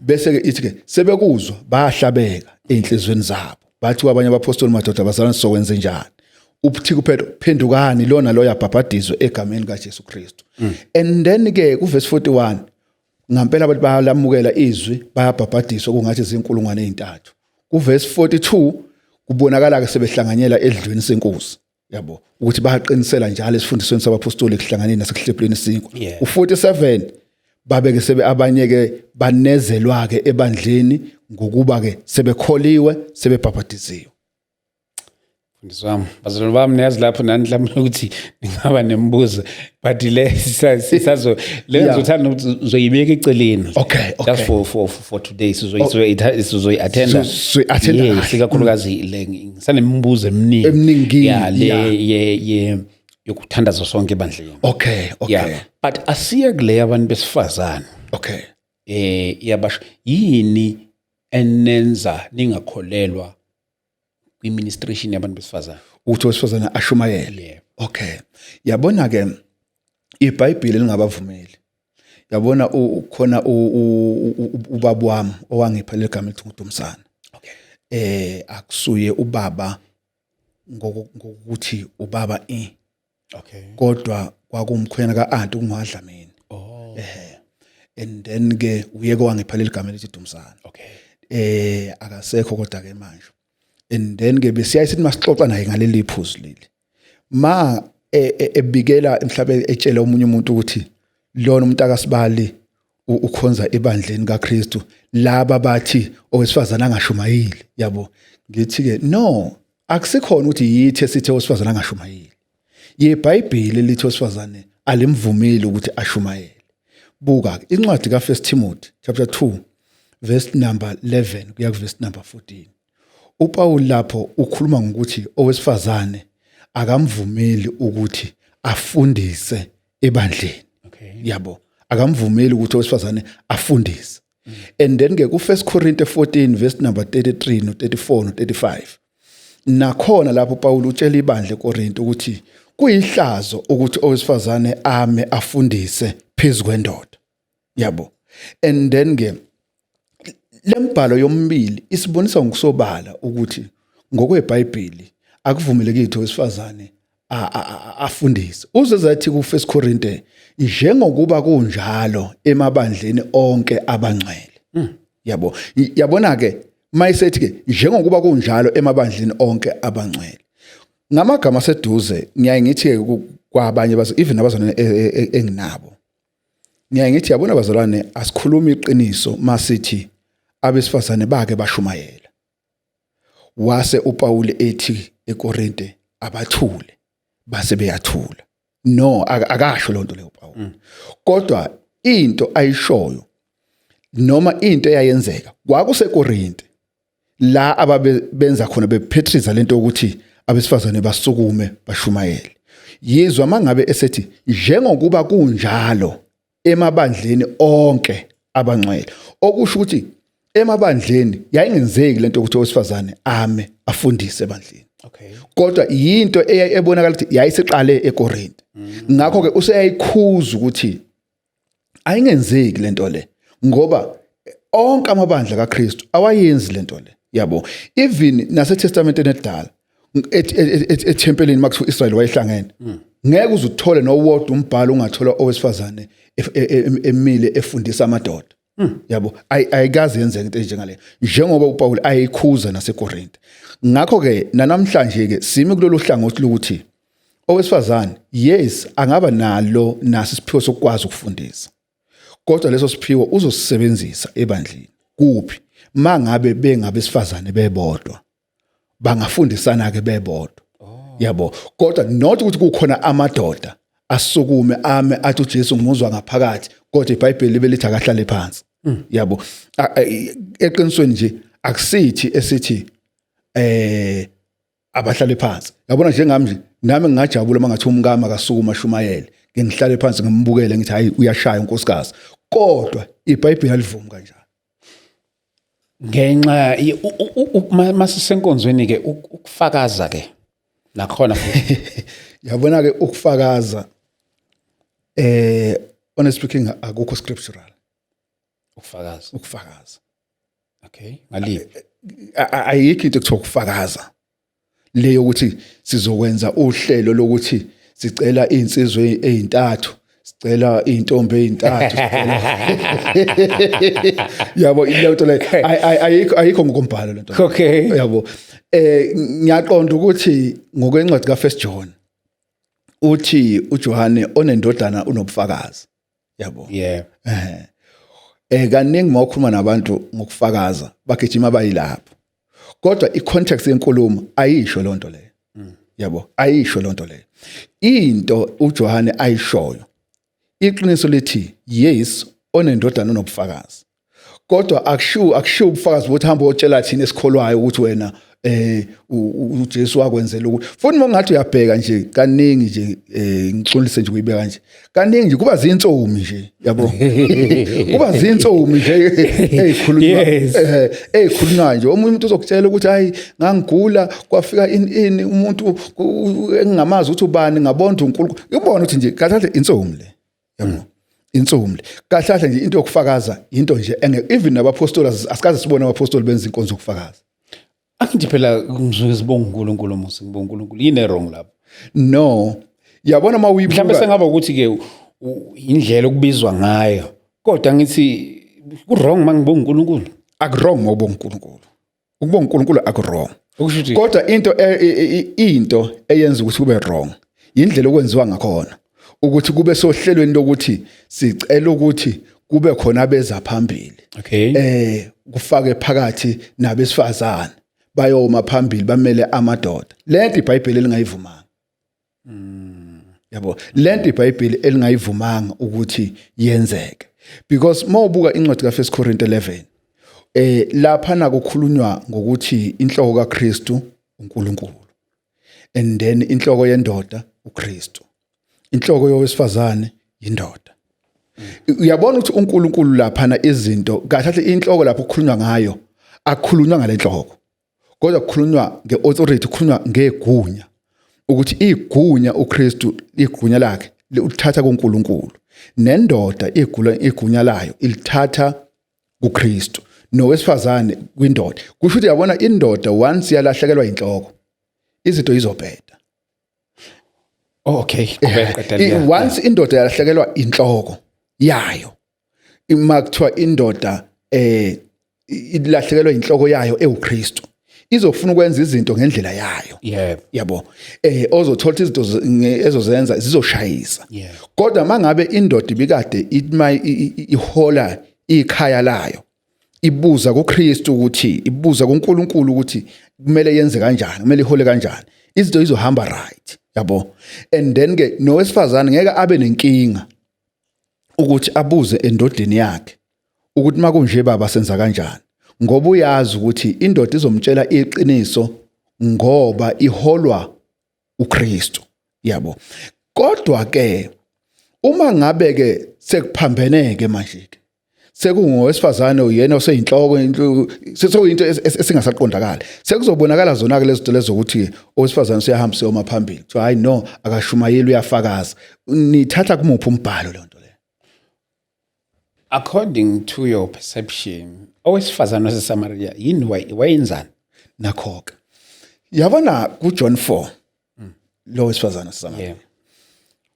Bese ke ithi ke sebekuzwa bayahlabeka einhlizweni zabo, bathi kwabanye abapostoli, "Madoda, bazalwane, sizokwenza njani?" Uthi kuPetro, "Phendukani, lona lo yabhabhadizwe egameni kaJesu Kristu." And then ke kuverse 41 ngampela abantu bayalamukela izwi, bayabhabhadiswa, kungathi izinkulungwane ezintathu. Kuverse 42 kubonakala ke sebehlanganyela edlweni senkosi, yabo, ukuthi bayaqinisela njalo esifundisweni sabapostoli, ekuhlanganeni nasekuhlephuleni isinkwa. U47 babeke sebe abanye ke banezelwa ke ebandleni ngokuba ke sebekholiwe, sebebhabhadiziwe. Mfundisi wami, bazalwane bami, niyazi lapho nani mhlawumbe ukuthi ningaba nemibuzo, but le sisazo le ngizothanda ukuthi uzoyibeka eceleni. Okay. Just for today sizoyi-attenda. Sizoyi-attenda Yes, kahle. ikakhulukazi le ngisanemibuzo eminingi. Eminingi, Yeah, le ye yokuthandaza sonke ebandleni. Yeah, but asiye kule abantu besifazane. Yabasho yini enenza ningakholelwa kwi-ministration yabantu besifazane? Ukuthi owesifazane ashumayele? Yeah. Okay, yabona ke, iBhayibheli lingabavumeli. Yabona, khona ubaba wami owangipha legama elithi nguDumsana. Akusuye ubaba ngokuthi ubaba i kodwa kwakumkhwena ka-anti kungadlamini. And then ke uye ke wangipha leli gama elithi Dumsana. Akasekho kodwa ke manje. And then ke besiyaye sithi masixoxa naye ngaleli phuzu leli ma ebikela mhlawumbe etshela omunye umuntu ukuthi lona umuntu akasibali ukhonza ebandleni kaKristu, laba bathi owesifazana angashumayeli, yabo. Ngithi ke no, akusikhona ukuthi yithi esithe owesifazana angashumayeli. YeBhayibheli lithi owesifazane alimvumeli ukuthi ashumayele. Buka incwadi ka1 Timothy chapter 2 verse number 11 kuya ku verse number 14. UPaul lapho ukhuluma ngokuthi owesifazane akamvumeli ukuthi afundise ebandleni. Yabo, akamvumeli ukuthi owesifazane afundise. And then ke ku1 Corinthians 14 verse number 33 no 34 no 35, nakhona lapho Paul utshela ibandla eKorinte ukuthi kuyihlazo ukuthi owesifazane ame afundise phezulu kwendoda, yabo. And then ke lembhalo yomibili isibonisa ngokusobala ukuthi ngokweBhayibheli akuvumelekile ukuthi owesifazane afundise. Uze zathi ku1 Korinte, njengokuba kunjalo emabandleni onke abangcwele, yabo. Yabona ke, mayisethi ke njengokuba kunjalo emabandleni onke abangcwele, ngamagama aseduze ngiyaye ngithi ke kwabanye even abazalwane enginabo, ngiyaye ngithi, yabona bazalwane, asikhulumi iqiniso masithi abesifazane bake bashumayela, wase uPaul ethi eKorinte abathule, base beyathula. No, akasho lonto leyo Paul. Kodwa into ayishoyo noma into eyayenzeka kwakuseKorinte la ababe benza khona bephetriza lento ukuthi abesifazane basukume bashumayele. Yizwa mangabe esethi njengokuba kunjalo emabandleni onke abangcwele, okusho ukuthi emabandleni yayingenzeki lento ukuthi owesifazane ame afundise ebandleni. Kodwa yinto ebonakala ukuthi yayisiqale eKorinte. Ngakho ke useyayikhuza ukuthi ayingenzeki lento le, ngoba onke amabandla kaKristu awayenzi lento le, yabo. Even naseTestamenteni edala, ethempelini, makuthiwa uIsrael wayehlangene, ngeke uze uthole nowodwa umbhalo ungathola owesifazane emile efundisa amadoda, yabo. Ayikaze yenzeke into enjengale, njengoba uPaul ayikhuza naseKorinte. Ngakho ke nanamhlanje ke simi kulolu hlangothi lokuthi owesifazane, yes, angaba nalo naso isiphiwo sokwazi ukufundisa, kodwa leso siphiwo uzosisebenzisa ebandleni kuphi? Mangabe bengabesifazane bebodwa, bangafundisana ke bebodwa, yabo. Kodwa not ukuthi kukhona amadoda asukume ame athi uJesu ngimuzwa ngaphakathi, kodwa iBhayibheli libe lithi akahlale phansi, yabo. Eqinisweni nje akusithi esithi abahlale phansi. Yabona, njengami nje, nami ngingajabula mangathi umkami akasukuma ashumayele, ngihlale phansi ngimbukele, ngithi hayi, uyashaya unkosikazi. Kodwa iBhayibheli alivumi kanjalo. Ngenxa masisenkonzweni ke, ukufakaza ke nakhona futhi? Yabona ke, ukufakaza, honest speaking, akukho scriptural. Ukufakaza? Ukufakaza. Okay, ngaliphi? Ayikho into ekuthiwa ukufakaza leyo ukuthi sizokwenza uhlelo lokuthi sicela insizwe ezintathu, sicela intombi ezintathu, sicela, yabo, leyo nto leyo ayikho ngokombhalo lento. Yabo, ngiyaqonda ukuthi ngokwencwadi kaFirst John, uthi uJohane onendodana unobufakazi, yabo. Kaningi mawukhuluma nabantu ngokufakaza bagijima bayilapho, kodwa icontext yenkulumo ayisho lonto leyo, yabo, ayisho lonto leyo. Into uJohane ayishoyo, iqiniso lithi yes, onendodana unobufakazi, kodwa akushiwo ubufakazi ukuthi hamba otshela thina esikholwayo ukuthi wena uJesu wakwenzela ukuthi. Futhi mongathi uyabheka nje kaningi nje, ngixolise nje kuyibeka nje, kaningi nje kuba zinsomi nje, yabo, kuba zinsomi nje ezikhulunywa, ezikhulunywa nje. Omunye umuntu uzokutshela ukuthi hayi, ngangigula, kwafika in umuntu engingamazi ukuthi ubani, ngabona uNkulunkulu. Ubona ukuthi nje kahle kahle insomi le, yabo, insomi le. Kahle kahle nje into yokufakaza into nje enge even nabapostoli asikaze sibone abapostoli benza inkonzo yokufakaza. Angithi phela ngisuke sibonga uNkulunkulu musi, ngibonga uNkulunkulu, yini wrong lapho? No, yabona, uma mhlawumbe uyibuka sengaba ukuthi ke indlela okubizwa ngayo, kodwa ngithi ku wrong mangibonga uNkulunkulu? Akuwrong mawubonga uNkulunkulu. Ukubonga uNkulunkulu akuwrong. Okusho ukuthi Kodwa into into eyenza ukuthi kube wrong. Indlela okwenziwa ngakhona ukuthi kube sohlelweni lokuthi sicela ukuthi kube khona abeza phambili. Kufake phakathi nabesifazane bayoma phambili bamele amadoda. Lento iBhayibheli elingayivumanga. Yabo, lento iBhayibheli elingayivumanga ukuthi yenzeke, because mawubuka incwadi ka1 Corinthians 11, lapha nakukhulunywa ngokuthi inhloko kaKristu uNkulunkulu, and then inhloko yendoda uKristu, inhloko yowesifazane indoda. Uyabona ukuthi uNkulunkulu laphana izinto kahle kahle, inhloko lapho kukhulunywa ngayo akukhulunywa ngalenhloko, kodwa kukhulunywa ngeauthority, kukhulunywa ngegunya, ukuthi igunya uKristu, igunya lakhe ulithatha kuNkulunkulu, nendoda igunya layo ilithatha kuKristu, nowesifazane kwindoda. Kusho ukuthi, yabona, indoda once yalahlekelwa inhloko, izinto izobheda. Oh, okay, qhubeka, qedela. Once indoda yalahlekelwa inhloko yayo, ima kuthiwa indoda ilahlekelwa inhloko yayo ewuKristu, izofuna ukwenza izinto ngendlela yayo. Yabo, ozothola izinto ezozenza zizoshayisa. Kodwa mangabe indoda ibikade ihola ikhaya layo, ibuza kuKristu, ukuthi ibuza kuNkulunkulu ukuthi kumele yenze kanjani, kumele ihole kanjani, izinto izohamba right, yabo. And then ke nowesifazane ngeke abe nenkinga ukuthi abuze endodeni yakhe ukuthi makunje baba, senza kanjani, ngoba uyazi ukuthi indoda izomtshela iqiniso ngoba iholwa uKristu, yabo. Kodwa ke uma ngabe ke sekuphambeneke manje ke, sekungowesifazane uyena oseyinhloko, sekuyinto esingasaqondakali, sekuzobonakala zona ke lezo lezo ukuthi owesifazane useyahamba seyoma phambili, kuthiwa hayi no, akashumayeli, uyafakaza. Nithatha kumuphi umbhalo leyo nto leyo? According to your perception, owesifazane waseSamaria yini wayenzani? Nakho ke, yabona, kuJohn 4, lo wesifazane waseSamaria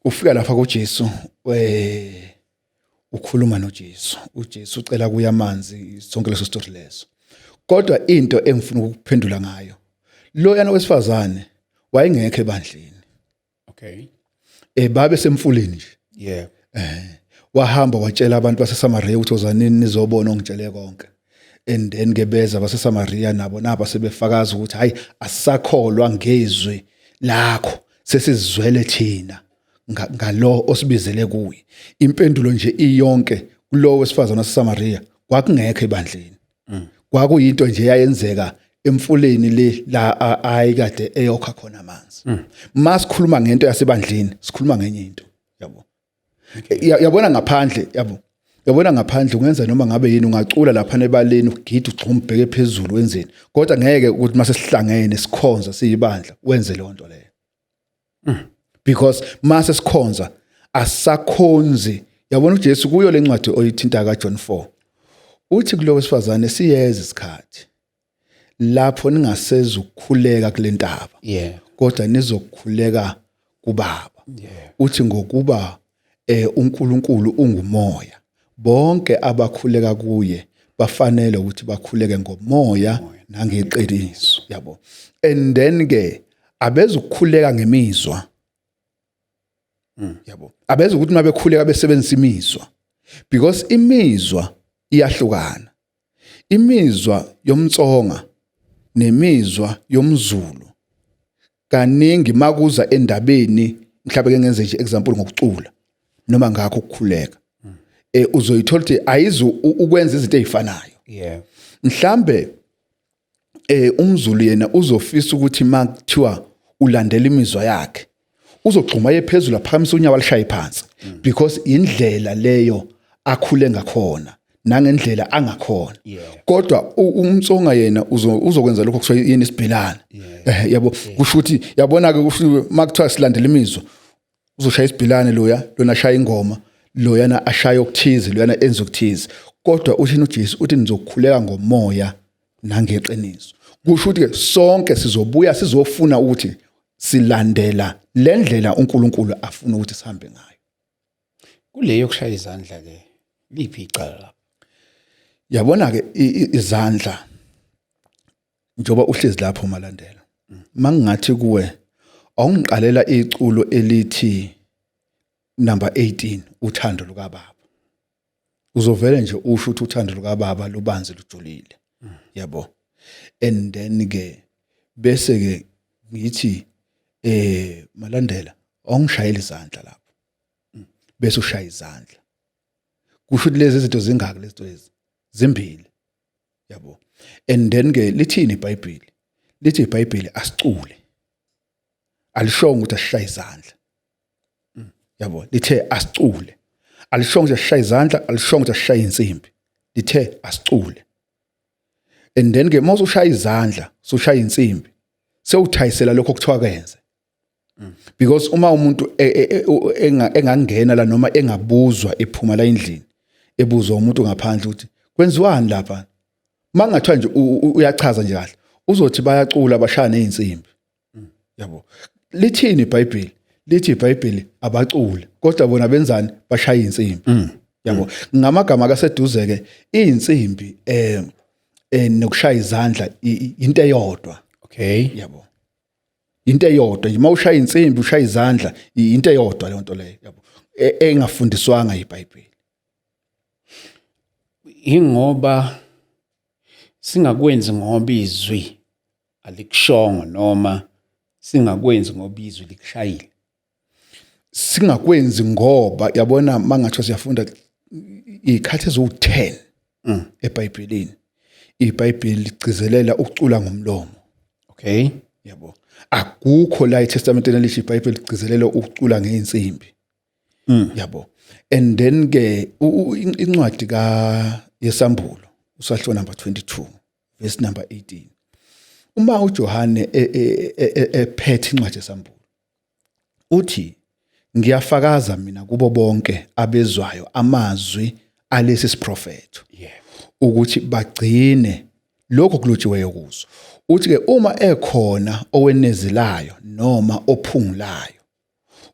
ufika lapha kuJesu, ukhuluma noJesu, uJesu ucela kuya amanzi, sonke leso story leso. Kodwa into engifuna ukuphendula ngayo, lo yana wesifazane wayengekho ebandleni. Babe semfuleni nje. Wahamba watshela abantu baseSamaria ukuthi ozanini nizobona ongitshele konke, and then ke beza baseSamaria nabo naba sebefakaza ukuthi hayi, asisakholwa ngezwi lakho, sesizwele thina ngalo osibizele kuye. Impendulo nje iyonke, kulowo wesifazane waseSamaria kwakungekho ebandleni, kwakuyinto nje yayenzeka emfuleni le la ayikade eyokha khona amanzi. Masikhuluma ngento yasebandleni, sikhuluma ngenye into, yabo. Yabona ngaphandle, yabo, yabona ngaphandle ungenza noma ngabe yini, ungacula lapha ebaleni, ugida, ugxuma ubheke phezulu, wenzeni, kodwa ngeke ukuthi mase sihlangene sikhonza siyibandla wenze leyo nto leyo, because mase sikhonza asakhonzi. Yabona, uJesu kuyo lencwadi oyithinta kaJohn 4 uthi kulo wesifazane, siyeza isikhathi lapho ningaseza ukukhuleka kule ntaba, kodwa nizokukhuleka kuBaba. Uthi ngokuba uNkulunkulu ungumoya, bonke abakhuleka kuye bafanele ukuthi bakhuleke ngomoya nangeqiniso, yabo. And then ke abezukukhuleka ngemizwa, yabo, abeze ukuthi mabekhuleka besebenzisa imizwa, because imizwa iyahlukana, imizwa yomtsonga nemizwa yomZulu. Kaningi makuza endabeni, mhlawumbe ke ngenze nje example ngokucula noma ngakho ukukhuleka, uzoyithola ukuthi ayizu ukwenza izinto ezifanayo. Mhlambe umZulu yena uzofisa ukuthi makuthiwa ulandela imizwa yakhe, uzogxuma ye phezulu, aphakamisa unyawo, alishaye phansi, because indlela leyo akhule ngakhona nangendlela angakhona. Kodwa umtsonga yena uzokwenza lokho kuthiwa yini, isibhelana, yabo. Kusho ukuthi, yabona ke, kusho makuthiwa silandela imizwa, uzoshaya isibhilane loya, lona ashaya ingoma, loyana ashaya okuthize, loyana enza okuthize. Kodwa uthini uJesu? Uthi nizokhuleka ngomoya nangeqiniso. Kusho ukuthi ke sonke sizobuya sizofuna ukuthi silandela le ndlela uNkulunkulu afuna ukuthi sihambe ngayo. Kule yokushaya izandla ke, liphi icala lapho? Yabona ke, izandla, njengoba uhlezi lapho, Malandela, mangingathi kuwe Awungiqalela iculo elithi number 18, uthando lukababa. Uzovele nje usho ukuthi uthando lukababa lubanzi, lujulile, yabo. And then ke bese ke ngithi, "Malandela, awungishayela izandla lapho." Bese ushaya izandla, kusho ukuthi lezi zinto zingaki? Lezi zinto lezi zimbili, yabo. And then ke lithini iBhayibheli? Lithi iBhayibheli asicule, alishongo ukuthi asishaye izandla, yabo. Lithe asicule, alishongo ukuthi asishaye izandla, alishongo ukuthi asishaye insimbi, lithe asicule. And then ke mase ushaya izandla, usushaya insimbi, sewuthayisela lokho okuthiwa kwenze, because uma umuntu engangena la noma engabuzwa ephuma la endlini, ebuzwa umuntu ngaphandle ukuthi kwenziwani lapha, mangathiwa nje uyachaza nje kahle, uzothi bayacula, bashaya nezinsimbi, yabo. Lithini iBhayibheli? Lithi iBhayibheli abacule, kodwa bona benzani? Bashaya insimbi, yabo. Ngamagama kaseduze ke, insimbi nokushaya izandla into eyodwa. Yabo, into eyodwa nje. Mawushaya insimbi, ushaya izandla, into eyodwa leyo nto leyo, yabo, engafundiswanga iBhayibheli. Ingoba singakwenzi ngoba izwi alikushongo, noma singakwenzi ngoba izwi likushayile? Singakwenzi ngoba, yabona, mangathiwa siyafunda izikhathi eziwu-10 eBhayibhelini, iBhayibheli ligcizelela ukucula ngomlomo. Yabo, akukho la eTestamenteni elisha iBhayibheli ligcizelela ukucula ngeinsimbi, yabo. And then ke incwadi ka yesambulo, usahluko number 22 verse number 18, uma uJohane ephethe incwadi yesambulo, uthi, "Ngiyafakaza mina kubo bonke abezwayo amazwi alesi siprofetho ukuthi bagcine lokho kulotshiweyo kuso." Uthi ke uma ekhona owenezelayo noma ophungulayo,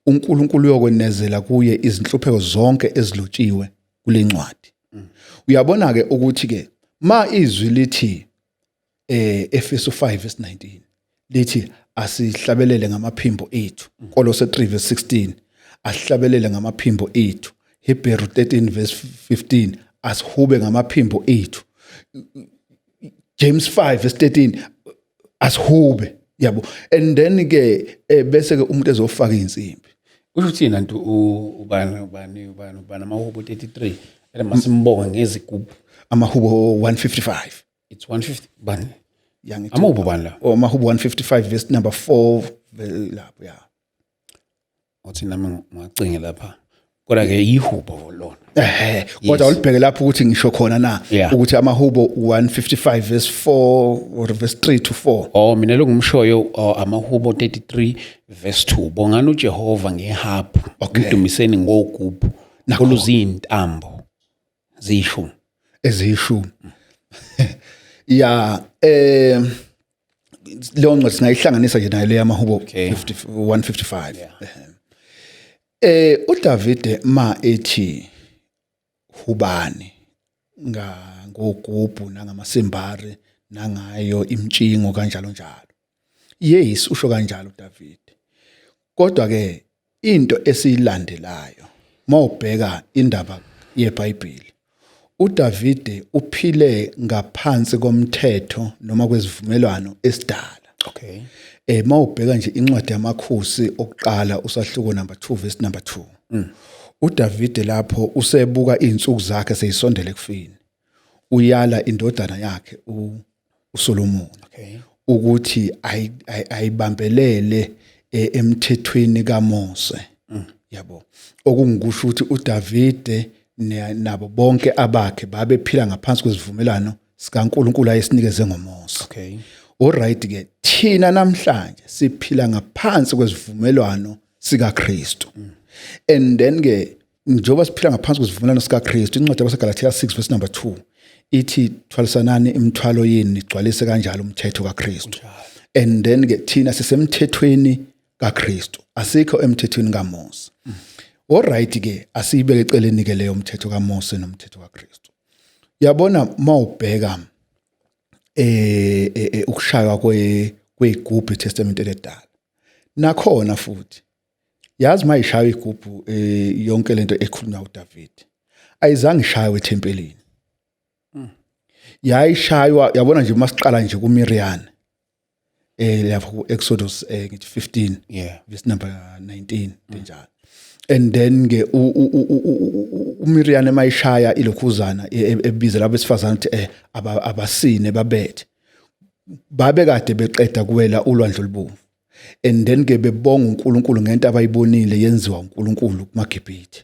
uNkulunkulu uyokwenezela kuye izinhlupheko zonke ezilotshiwe kule ncwadi. Uyabona ke ukuthi ke ma izwi lithi Efesu 5 verse 19 lithi asihlabelele ngamaphimbo ethu, Kolose 3 verse 16 asihlabelele ngamaphimbo ethu, Hebrew 13 verse 15 asihube ngamaphimbo ethu, James 5 verse 13 asihube, yabo. And then ke bese ke umuntu ezofaka insimbi. Kusho ukuthi nantu ubani ubani ubani ubani, amahubo 33 ene masimbonge ngezigubhu. Amahubo 155. It's 150 bani? Yangithi Amahubo bani la? Oh, amahubo 155 verse number 4 lapho, ya. Uthi nami ngiwacinge lapha, kodwa ke ihubo lona. Ehe, kodwa ulibheke lapho ukuthi ngisho khona na ukuthi amahubo 155 verse 4 or verse 3 to 4. Oh, mina lokungimshoyo, oh, amahubo 33 verse 2, "Bongani uJehova ngeharp, mdumiseni ngogubhu oluzintambo ziyishumi." Eziyishumi, ya. Leyo ncwadi singayihlanganisa nje nayo leya mahubo 50 155. uDavide ma ethi hubani nga ngogubhu nangamasimbari nangayo imtshingo kanjalo njalo, yes, usho kanjalo uDavid. Kodwa ke into esiyilandelayo, mawubheka indaba yeBhayibheli, uDavide uphile ngaphansi komthetho noma kwezivumelwano esidala. Mawubheka nje incwadi yamakhosi okuqala, usahluko number 2 verse number 2, uDavide lapho usebuka izinsuku zakhe seyisondele ekufeni, uyala indodana yakhe uSolomon ukuthi ayibambelele emthethweni kaMose, yabo. Okungikusho ukuthi uDavide nabo bonke abakhe babephila ngaphansi kwesivumelwano sikaNkulunkulu ayesinikeze ngoMose. Alright ke, thina namhlanje siphila ngaphansi kwesivumelwano sikaKristu. And then ke njengoba siphila ngaphansi kwesivumelwano sikaKristu, incwadi yabaseGalatia 6 verse number 2 ithi, "Thwalisanani imithwalo yenu, nigcwalise kanjalo umthetho kaKristu." And then ke thina sisemthethweni kaKristu, asikho emthethweni kaMose. Alright ke, asiyibeke eceleni ke leyo mthetho kaMose nomthetho kaKristu. Yabona, mawubheka ukushaywa kwegubhu eTestament eledala Nakhona futhi yazi mayishaya igubhu yonke lento ekhulunywa uDavid ayizange ishaywe ethempelini. Yayishaywa, yabona nje, masiqala nje kuMiriam lapho ku Exodus, ngithi 15 verse number 19 njalo. And then ke uMiriam emayishaya ilokhuzana, ebiza labo besifazane ukuthi abasine babethe, babe kade beqeda kuwela ulwandle olubomvu, and then ke bebonga uNkulunkulu ngento abayibonile yenziwa uNkulunkulu kumaGibhithe.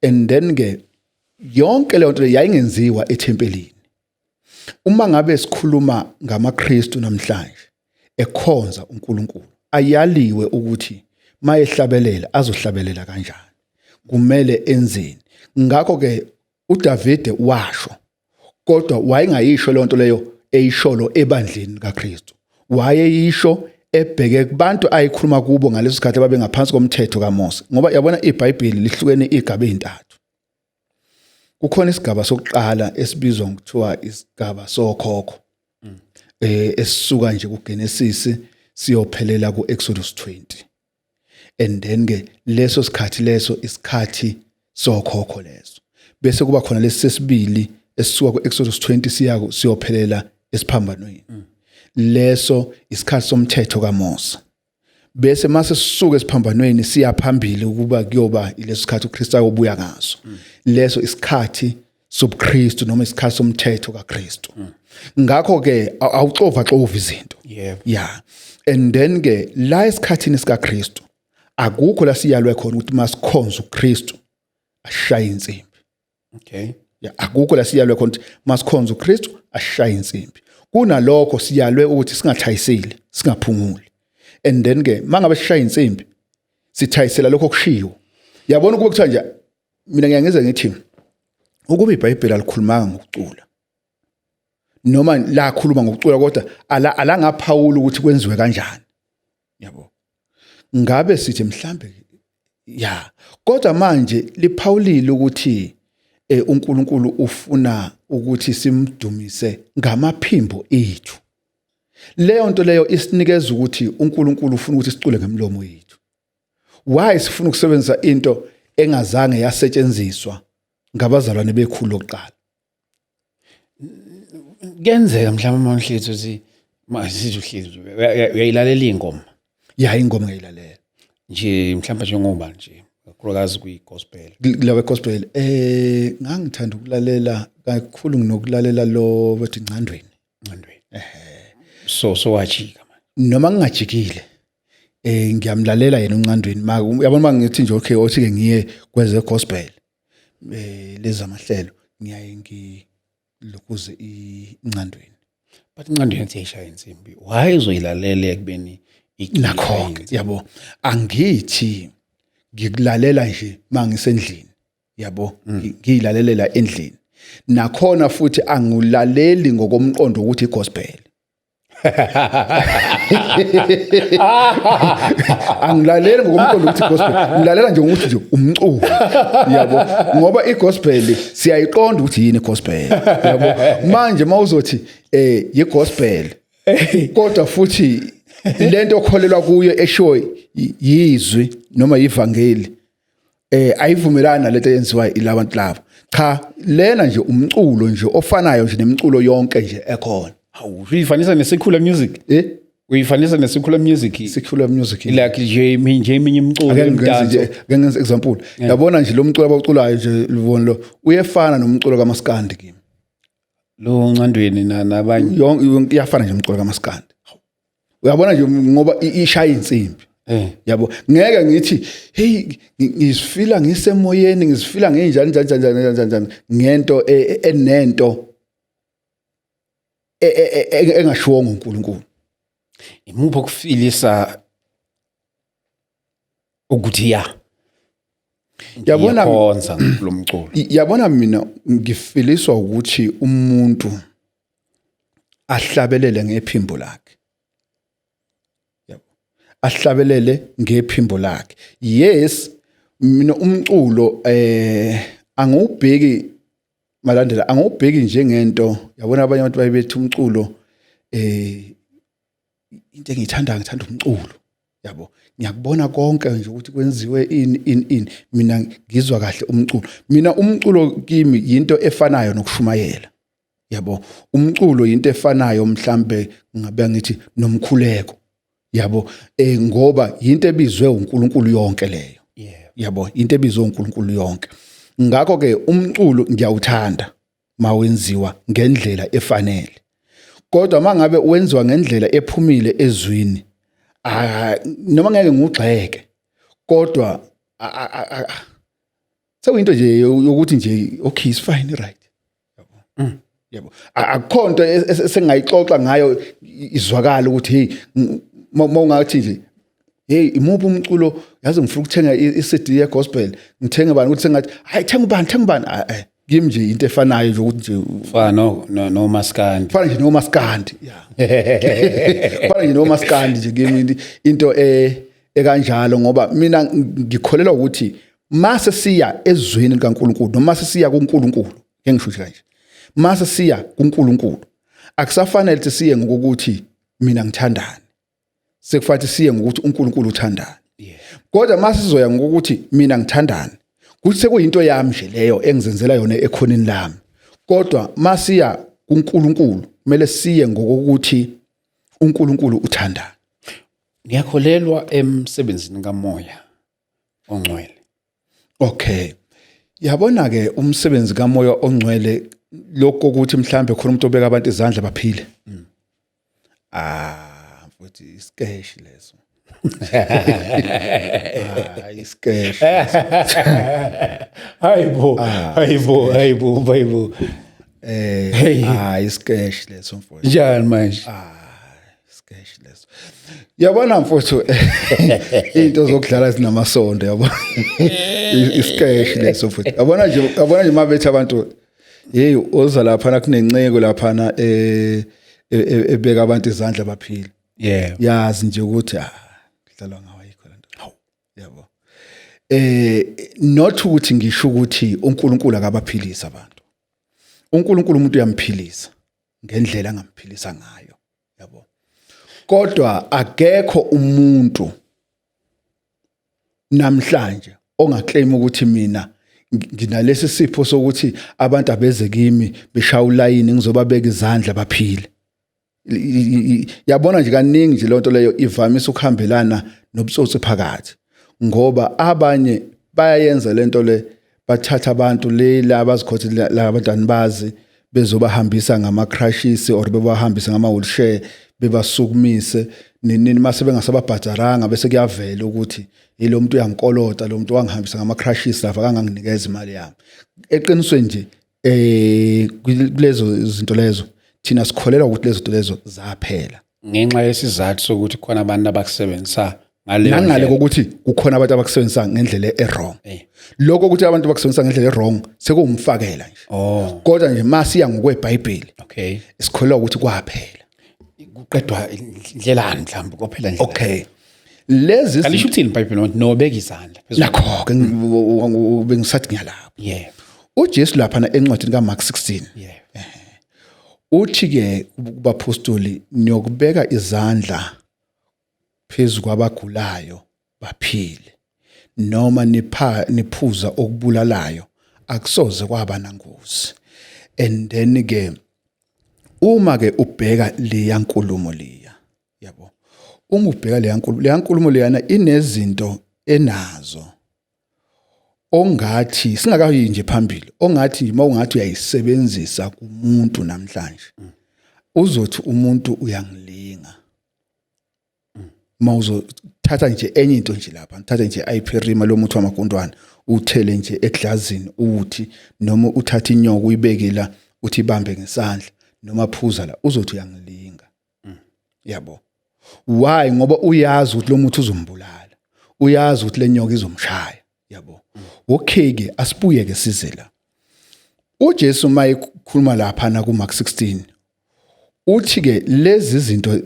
And then ke yonke leyo nto yayingenziwa ethempelini. Uma ngabe sikhuluma ngamaKristu namhlanje ekhonza uNkulunkulu, ayaliwe ukuthi mayehlabelela azohlabelela kanjani, kumele enzeni. Ngakho ke uDavide washo, kodwa wayengayisho leyo nto leyo eyisholo ebandleni kaKristu, wayeyisho ebheke kubantu ayikhuluma kubo ngaleso sikhathi ababe ngaphansi komthetho kaMose. Ngoba yabona, iBhayibheli lihlukene igaba ezintathu. Kukhona isigaba sokuqala esibizwa ngokuthiwa isigaba sokhokho, esisuka nje kuGenesis siyophelela kuExodus 20. And then ke leso sikhathi leso isikhathi sokhokho leso. Bese kuba khona lesi sesibili esisuka kuExodus 20 siya siyophelela esiphambanweni. Leso isikhathi somthetho kaMose. Bese mase sisuka esiphambanweni siya phambili ukuba kuyoba ileso sikhathi uKristu ayobuya ngaso, leso isikhathi sobuKristu noma isikhathi somthetho kaKristu. Ngakho ke awuxova xova izinto. Yeah, and then ke la esikhathini sikaKristu akukho la siyalwe khona ukuthi masikhonza uKristu ashaye insimbi. Ya, akukho la siyalwe khona ukuthi masikhonza uKristu ashaye insimbi. Kunalokho siyalwe ukuthi singathayiseli, singaphunguli. And then ke mangabe sishaya insimbi, sithayisela lokho okushiwo. Yabona, ukube kuthiwa nje, mina ngiyangize ngithi ukube iBhayibheli alikhulumanga ngokucula noma lakhuluma ngokucula kodwa alangaphawula ukuthi kwenziwe kanjani, yabo, ngabe sithi mhlambe ya. Kodwa manje liphawulile ukuthi uNkulunkulu ufuna ukuthi simdumise ngamaphimbo ethu. Leyo nto leyo isinikeza ukuthi uNkulunkulu ufuna ukuthi sicule ngemlomo yethu. Why sifuna ukusebenzisa into engazange yasetshenziswa ngabazalwane bekhulu lokuqala? Kuyenzeka mhlawumbe uma uhlezi uthi masithi uhlezi uyayilalela ingoma? Ya, ingoma ngiyayilalela. Nje mhlawumbe njengoba nje kakhulukazi kwi-gospel? Kulawe gospel ngangithanda ukulalela kakhulu, nginokulalela lo bethi Ncandweni. Ncandweni. So wajika manje? Noma ngingajikile, ngiyamlalela yena uNcandweni. Ma uyabona, mangithi nje okay, othi ke ngiye kweze gospel lezi amahlelo, ngiyaye ngilokuze iNcandweni. But Ncandweni ethi yayishaya insimbi, why uzoyilalela ekubeni icula? Nakho ke, yabo, angithi ngikulalela nje mangisendlini, yabo, ngiyilalelela endlini. Nakhona futhi angulaleli ngokomqondo ukuthi igospel. Angilaleli ngokomqondo ukuthi gospel, ngilalela nje ngokuthi nje umculo, yabo, ngoba igospel siyayiqonda ukuthi yini igospel, yabo. Manje mawuzothi igospel kodwa futhi lento okholelwa kuyo eshiwo yizwi noma yivangeli ayivumelani nalento eyenziwa ilabantu laba. Cha, lena nje umculo nje ofanayo nje nemiculo yonke nje ekhona. Hawu, uyifanisa ne-secular music? Eh. Uyifanisa ne-secular music? Secular music? Like nje eminye imiculo. Ake ngenze imidanso. nje, ake ngenze example. Yabona nje lo mculo abawuculayo nje, libona lo uyefana nomculo kaMaskandi kimi. Lo Ncandweni nabanye? Yonke iyafana nje umculo kaMaskandi, uyabona nje, ngoba ishaya insimbi. Yabo, ngeke ngithi hey, ngizifila ngisemoyeni, ngizifila nginjani njani njani njani njani njani ngento enento engashiwo nguNkulunkulu. Imuphi okufilisa ukuthi ya, ngiyakhonza lo mculo? Yabona, mina ngifiliswa ukuthi umuntu ahlabelele ngephimbo lakhe, yabo, ahlabelele ngephimbo lakhe. Yes, mina umculo angiwubheki, malandela, angiwubheki njengento, yabona, abanye abantu bayebethi umculo into engiyithandayo, ngithanda umculo. Yabo, ngiyakubona konke nje ukuthi kwenziwe ini ini ini. Mina ngizwa kahle umculo. Mina umculo kimi yinto efanayo nokushumayela. Yabo, umculo yinto efanayo mhlambe ngabe ngithi nomkhuleko. Yabo, ngoba yinto ebizwe uNkulunkulu yonke leyo. Yabo, into ebizwe uNkulunkulu yonke. Ngakho ke umculo ngiyawuthanda mawenziwa ngendlela efanele. Kodwa mangabe wenziwa ngendlela ephumile ezwini, noma ngeke ngugxeke, kodwa sekuyinto nje yokuthi nje okay, it's fine, right. Yabo. Yabo. Akukho nto esengayixoxa ngayo izwakala ukuthi hey, mawungathi nje hey, imuphi umculo, yazi ngifuna ukuthenga i-CD ye gospel, ngithenge bani, ukuthi sengathi hayi, thenga ubani, thenga ubani. Kimi nje into efanayo nje ukuthi nje Fana no maskandi. Fana nje nomaskandi, yeah, fana nje nomaskandi nje kimi into ekanjalo, ngoba mina ngikholelwa ukuthi mase siya ezweni likaNkuluNkulu noma mase siya kuNkulunkulu, ngeke ngisho kanje, mase siya kuNkulunkulu akusafanele ukuthi siye ngokuthi mina ngithandani, sekufanele siye ngokuthi uNkulunkulu uthandani. Kodwa mase sizoya ngokuthi mina ngithandani, kuthi sekuyinto yami nje leyo engizenzela yona ekhoneni lami. Kodwa masiya kuNkulunkulu kumele siye ngokuthi uNkulunkulu uthandani. Ngiyakholelwa emsebenzini kaMoya oNgcwele. Okay, yabona ke, umsebenzi kaMoya oNgcwele, lokho ukuthi mhlambe khona umuntu obeka abantu izandla baphile, ah mfowethu, isikeshi leso. Ah, isikeshi. Hayibo, hayibo, hayibo, hayibo. Ah, isikeshi leso, mfowethu. Njani manje? Ah, isikeshi leso. Yabona mfowethu, into zokudlala zinamasondo, yabo. Isikeshi leso, mfowethu. Yabona nje, yabona nje, mabethi abantu, hey, oza lapha kunenceko lapha ebeka abantu izandla baphile. Yazi nje ukuthi ah, kudlalwa ngawo, ayikho lento. Yabo. Not ukuthi ngisho ukuthi uNkulunkulu akabaphilisa abantu. uNkulunkulu umuntu uyamphilisa ngendlela angamphilisa ngayo, yabo. Kodwa akekho umuntu namhlanje ongaclaim ukuthi mina nginalesi sipho sokuthi abantu abeze kimi beshaya ulayini, ngizobabeka izandla baphile. Yabona nje, kaningi nje lonto leyo ivamise ukuhambelana nobutsotsi phakathi, ngoba abanye bayayenza lento le, bathatha abantu le la abazikhothe la abantwana bazi bezobahambisa ngama-crutches or bebahambise ngama-wheelchair, bebasukumise nini, mase bengasababhadaranga, bese kuyavela ukuthi lo muntu uyangikolota, lo muntu wangihambisa ngama-crutches lapha kanganginikeza imali yami. Eqinisweni nje, kulezo zinto lezo thina sikholelwa ukuthi lezo zinto lezo zaphela. Ngenxa yesizathu sokuthi khona abantu abakusebenzisa ngaleyo nangale ndlela. Kokuthi kukhona abantu abakusebenzisa ngendlela e-wrong. Lokho ukuthi abantu bakusebenzisa ngendlela e-wrong sekuwumfakela nje. Kodwa nje masiya ngokweBhayibheli, sikholelwa ukuthi kwaphela. Kuqedwa indlelani mhlawumbe, kophela ndlela? Okay, lezi Kalisho uthini iBhayibheli ngokuthi nobeka izandla phezu? Nakho ke bengisathi ngiyalapho. UJesu lapha encwadini kaMark 16 uthi ke kubapostoli, niyokubeka izandla phezu kwabagulayo baphile, noma nipha niphuza okubulalayo akusoze kwaba nangozi. And then ke uma ke ubheka leya nkulumo leya, yabo, uma ubheka leya nkulumo, leya nkulumo leyana inezinto enazo ongathi singakayi nje phambili, ongathi mawungathi uyayisebenzisa kumuntu namhlanje, uzothi umuntu uyangilinga. Mawuzothatha nje enye into nje lapha, ngithathe nje iPerima lo muthi wamagundwane, uthele nje eglazini, uthi noma uthatha inyoka uyibeke la, uthi ibambe ngesandla noma phuza la, uzothi uyangilinga, yabo. Why? Ngoba uyazi ukuthi lo muthi uzombulala, uyazi ukuthi le nyoka izomshaya, yabo. Okay ke, asibuye ke size la. uJesu mayekhuluma lapha na ku Mark 16 uthi ke lezi zinto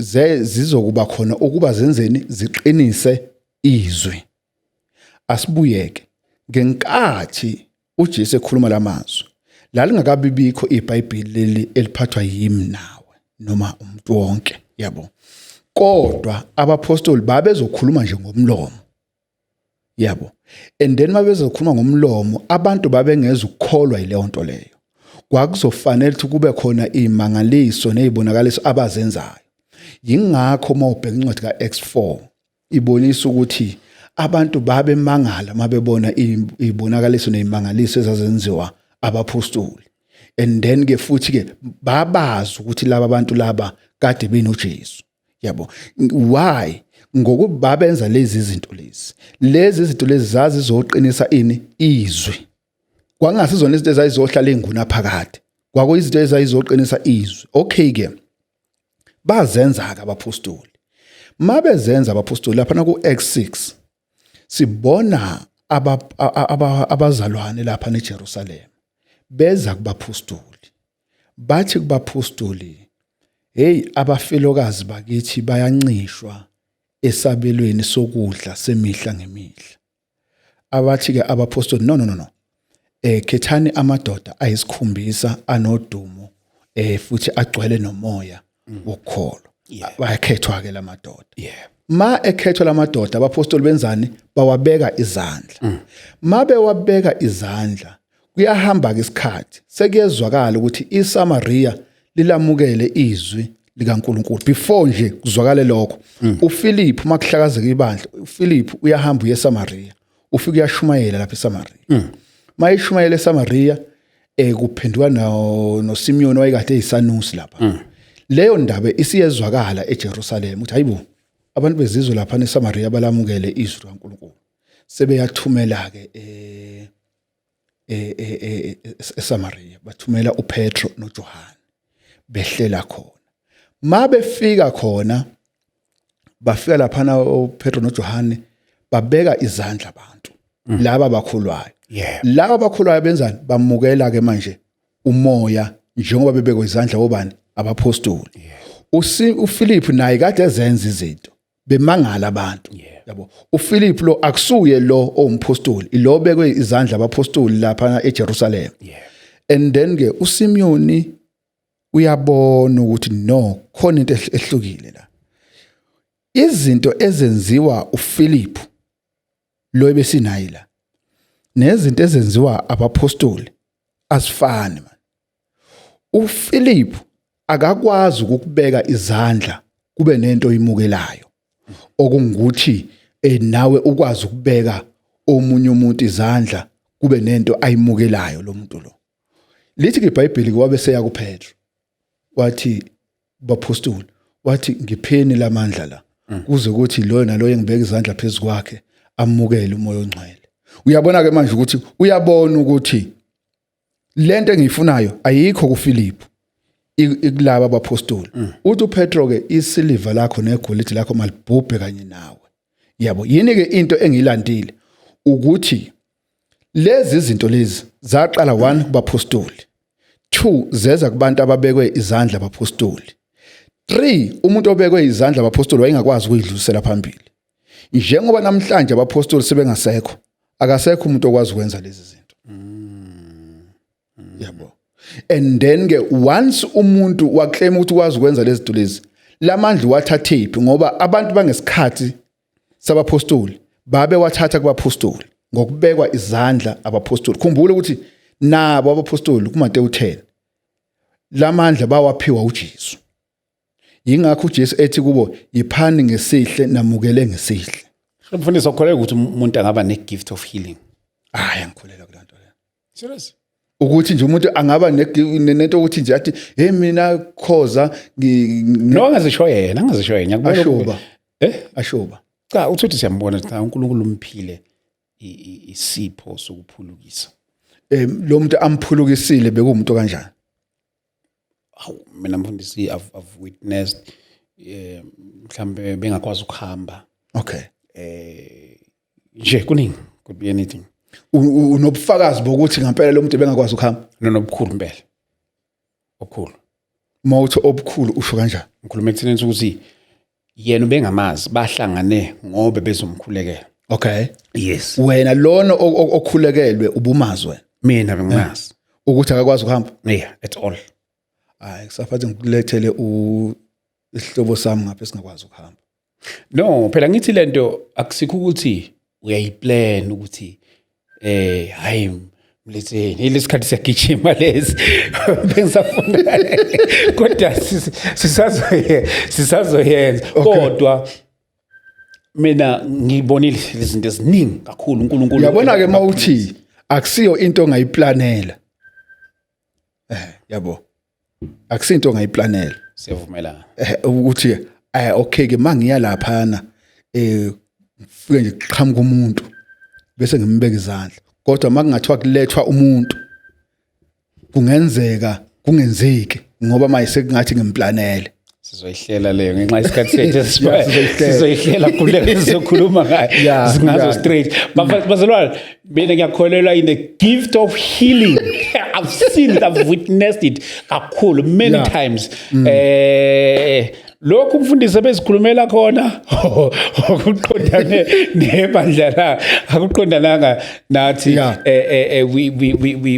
zizokuba khona ukuba zenzeni? Ziqinise izwi. Asibuyeke ngenkathi uJesu ekhuluma lamazwi, lalingakabibikho iBhayibheli leli eliphathwa yimi nawe noma umuntu wonke, yabo. Kodwa abapostoli babezokhuluma nje ngomlomo, yabo. And then mabezokhuluma ngomlomo, abantu babengeza ukukholwa yileyo nto leyo. Kwakuzofanele ukuthi kube khona imangaliso nezibonakaliso abazenzayo. Yingakho uma ubheka incwadi kaActs 4 ibonisa ukuthi abantu babemangala mabebona izibonakaliso nezimangaliso ezazenziwa abapostoli. And then ke futhi ke babazi ukuthi laba bantu laba kade benoJesu, yabo. Why? Ngokuba babenza lezi zinto lezi, lezi zinto lezi zazizoqinisa ini? Izwi. Kwangasizona izinto ezayizohlala inguna phakade, kwakuyizinto ezayizoqinisa izwi. Okay ke, bazenza ke abapostoli. Mabezenza abapostoli lapha ku Acts 6, sibona abazalwane lapha neJerusalem beza kubapostoli, bathi kubapostoli, "Hey, abafelokazi bakithi bayancishwa esabelweni sokudla semihla ngemihla." Abathi ke abapostoli, "No, no, no, no, khethani amadoda ayisikhombisa anodumo futhi agcwele nomoya wokukholwa." Bayakhethwa ke lamadoda. Ma ekhethwa lamadoda, abapostoli benzani? Bawabeka izandla. Ma bewabeka izandla, kuyahamba ke isikhathi, sekuyezwakala ukuthi iSamaria lilamukele izwi likaNkuluNkulu. Before nje kuzwakale lokho, uPhilip, makuhlakazeka ibandla, uPhilip uyahamba uye eSamaria, ufika uyashumayela lapha eSamaria. Mayishumayela eSamaria, kuphenduka no noSimeon wayekade eyisanusi lapha. Leyo ndaba isiyezwakala eJerusalem ukuthi hayibo, abantu bezizwe lapha eSamaria balamukele izwi likaNkuluNkulu. Sebeyathumela ke eSamaria, bathumela uPetro noJohane. Behlela khona, mabefika khona, bafika laphana uPetro noJohane babeka izandla abantu laba abakhulwayo. Laba abakhulwayo benzani? Bamukela ke manje umoya njengoba bebekwe izandla obani? Abapostoli. UPhilip naye kade ezenza izinto, bemangala abantu, yabo. UPhilip lo akusuye lo owumpostoli, ilo bekwe izandla abapostoli lapha eJerusalem. And then ke uSimeon uyabona ukuthi no, khona into ehlukile la. Izinto ezenziwa uPhilip lo ebesinaye la nezinto ezenziwa abapostoli asifani man. uPhilip akakwazi ukukubeka izandla kube nento oyimukelayo, okungukuthi nawe ukwazi ukubeka omunye umuntu izandla kube nento ayimukelayo lo muntu lo. Lithi ke iBhayibheli, kwabe seya kuPetro, wathi bapostoli, wathi, "Ngipheni lamandla la kuze kuthi loyo naloyo engibeka izandla phezulu kwakhe amukele umoya ongcwele." Uyabona ke manje ukuthi uyabona ukuthi lento engiyifunayo ayikho kuPhilip, ikulaba abapostoli. Uthi uPetro ke, "Isiliva lakho negolide lakho malibhubhe kanye nawe." Yabo, yini ke into engiyilandile? Ukuthi lezi zinto lezi zaqala, one, kubapostoli, two, zeza kubantu ababekwe izandla abapostoli, three, umuntu obekwe izandla abapostoli wayengakwazi ukuyidlulisela phambili. Njengoba namhlanje abapostoli sebengasekho, akasekho umuntu okwazi ukwenza lezi zinto, yabo. And then ke once umuntu waclaim ukuthi ukwazi ukwenza lezi zinto lezi, lamandla wathathephi? Ngoba abantu bangesikhathi sabapostoli babe wathatha kubapostoli ngokubekwa izandla abapostoli. Khumbula ukuthi nabo abapostoli kuMateyu 10 lamandla bawaphiwa uJesu. Yingakho uJesu ethi kubo, "Yiphani ngesihle, namukele ngesihle." Mfundisi, ukholelwa ukuthi umuntu angaba ne-gift of healing? Hayi, angikholelwa kuloo nto leyo. Serious? Ukuthi nje umuntu angaba nento ukuthi nje athi, "Hey, mina Khoza No, angazisho yena, angazisho yena. Ngiyakubona. Ashoba. Eh? Ashoba. Cha, uthi siyambona, cha, uNkulunkulu umphile isipho sokuphulukisa. Lo muntu amphulukisile bekuwumuntu kanjani? Hawu, mina mfundisi, I've witnessed mhlambe bengakwazi ukuhamba. Nje kuningi, could be anything. Unobufakazi bokuthi ngempela lo muntu bengakwazi ukuhamba? Nonobukhulu impela, obukhulu. Uma uthi obukhulu, usho kanjani? Ngikhuluma ekuthenini ukuthi yena ubengamazi, bahlangane ngoba bezomkhulekela. Yes. Wena lona okhulekelwe ubumazi wena? Mina bengimazi. Ukuthi akakwazi ukuhamba? Yeah, at all. Hayi, kusafathi ngikulethele u Isihlobo sami ngapha esingakwazi ukuhamba. No, phela ngithi lento akusikho ukuthi uyayiplan ukuthi hayi mletheni, ilesikhathi siyagijima lesi bengisafuna, kodwa sisazoyenza. Kodwa mina ngibonile izinto eziningi kakhulu uNkulunkulu. Uyabona ke, mawuthi akusiyo into ongayiplanela, yabo, akusinto ongayiplanela. Siyavumelana. Ukuthi okay ke, mangiya laphana ngifike nje kuqhamuka umuntu bese ngimbeka izandla, kodwa makungathiwa kulethwa umuntu, kungenzeka kungenzeki ngoba manje sekungathi ngimplanele. Sizoyihlela leyo ngenxa yesikhathi sethu. Yeah, sizoyihlela. Sizoyihlela khuleka, sizokhuluma ngayo. Singazo straight. Bazalwane, mina ngiyakholelwa in the gift of healing. I've seen it, I've witnessed it kakhulu, many times. Lokhu umfundisi ebezikhulumela khona okuqondane nebandla la akuqondananga nathi.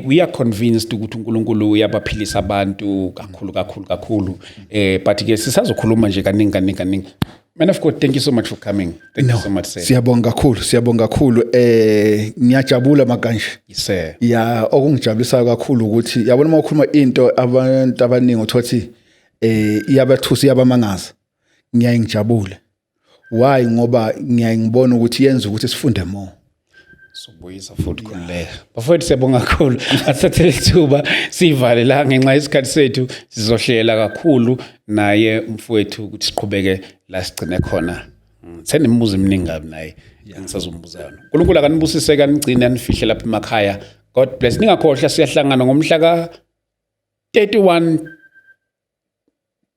We are convinced ukuthi uNkulunkulu uyabaphilisa abantu kakhulu kakhulu kakhulu, but ke sisazokhuluma nje kaningi kaningi kaningi. Man of God, thank you so much for coming. Thank you so much, sir. Siyabonga kakhulu, siyabonga kakhulu. Ngiyajabula makanje. Yes, sir. Ya, okungijabulisayo kakhulu ukuthi yabona uma ukhuluma into abantu abaningi uthothi iyabathusa, iyabamangaza, ngiyaye ngijabule. Why? Ngoba ngiyaye ngibona ukuthi yenza ukuthi sifunde more. Sobuyisa futhi, khululeka bafowethu. Siyabonga kakhulu. Asithathele ithuba sivale la ngenxa yesikhathi sethu. Sizohlela kakhulu naye umfowethu ukuthi siqhubeke la sigcine khona. Senemibuzo eminingi kabi naye engisazombuza yona. uNkulunkulu akanibusise, kanigcine, anifihle lapha emakhaya. God bless. Ningakhohlwa, siyahlangana ngomhla ka 31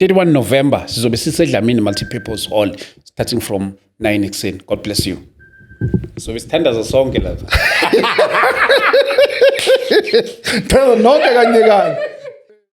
31 November, sizobe siseDlamini Multipurpose Hall starting from 9 ekuseni. God bless you. Sobe sithandaza sonke lapha. Phela nonke kanye kanye.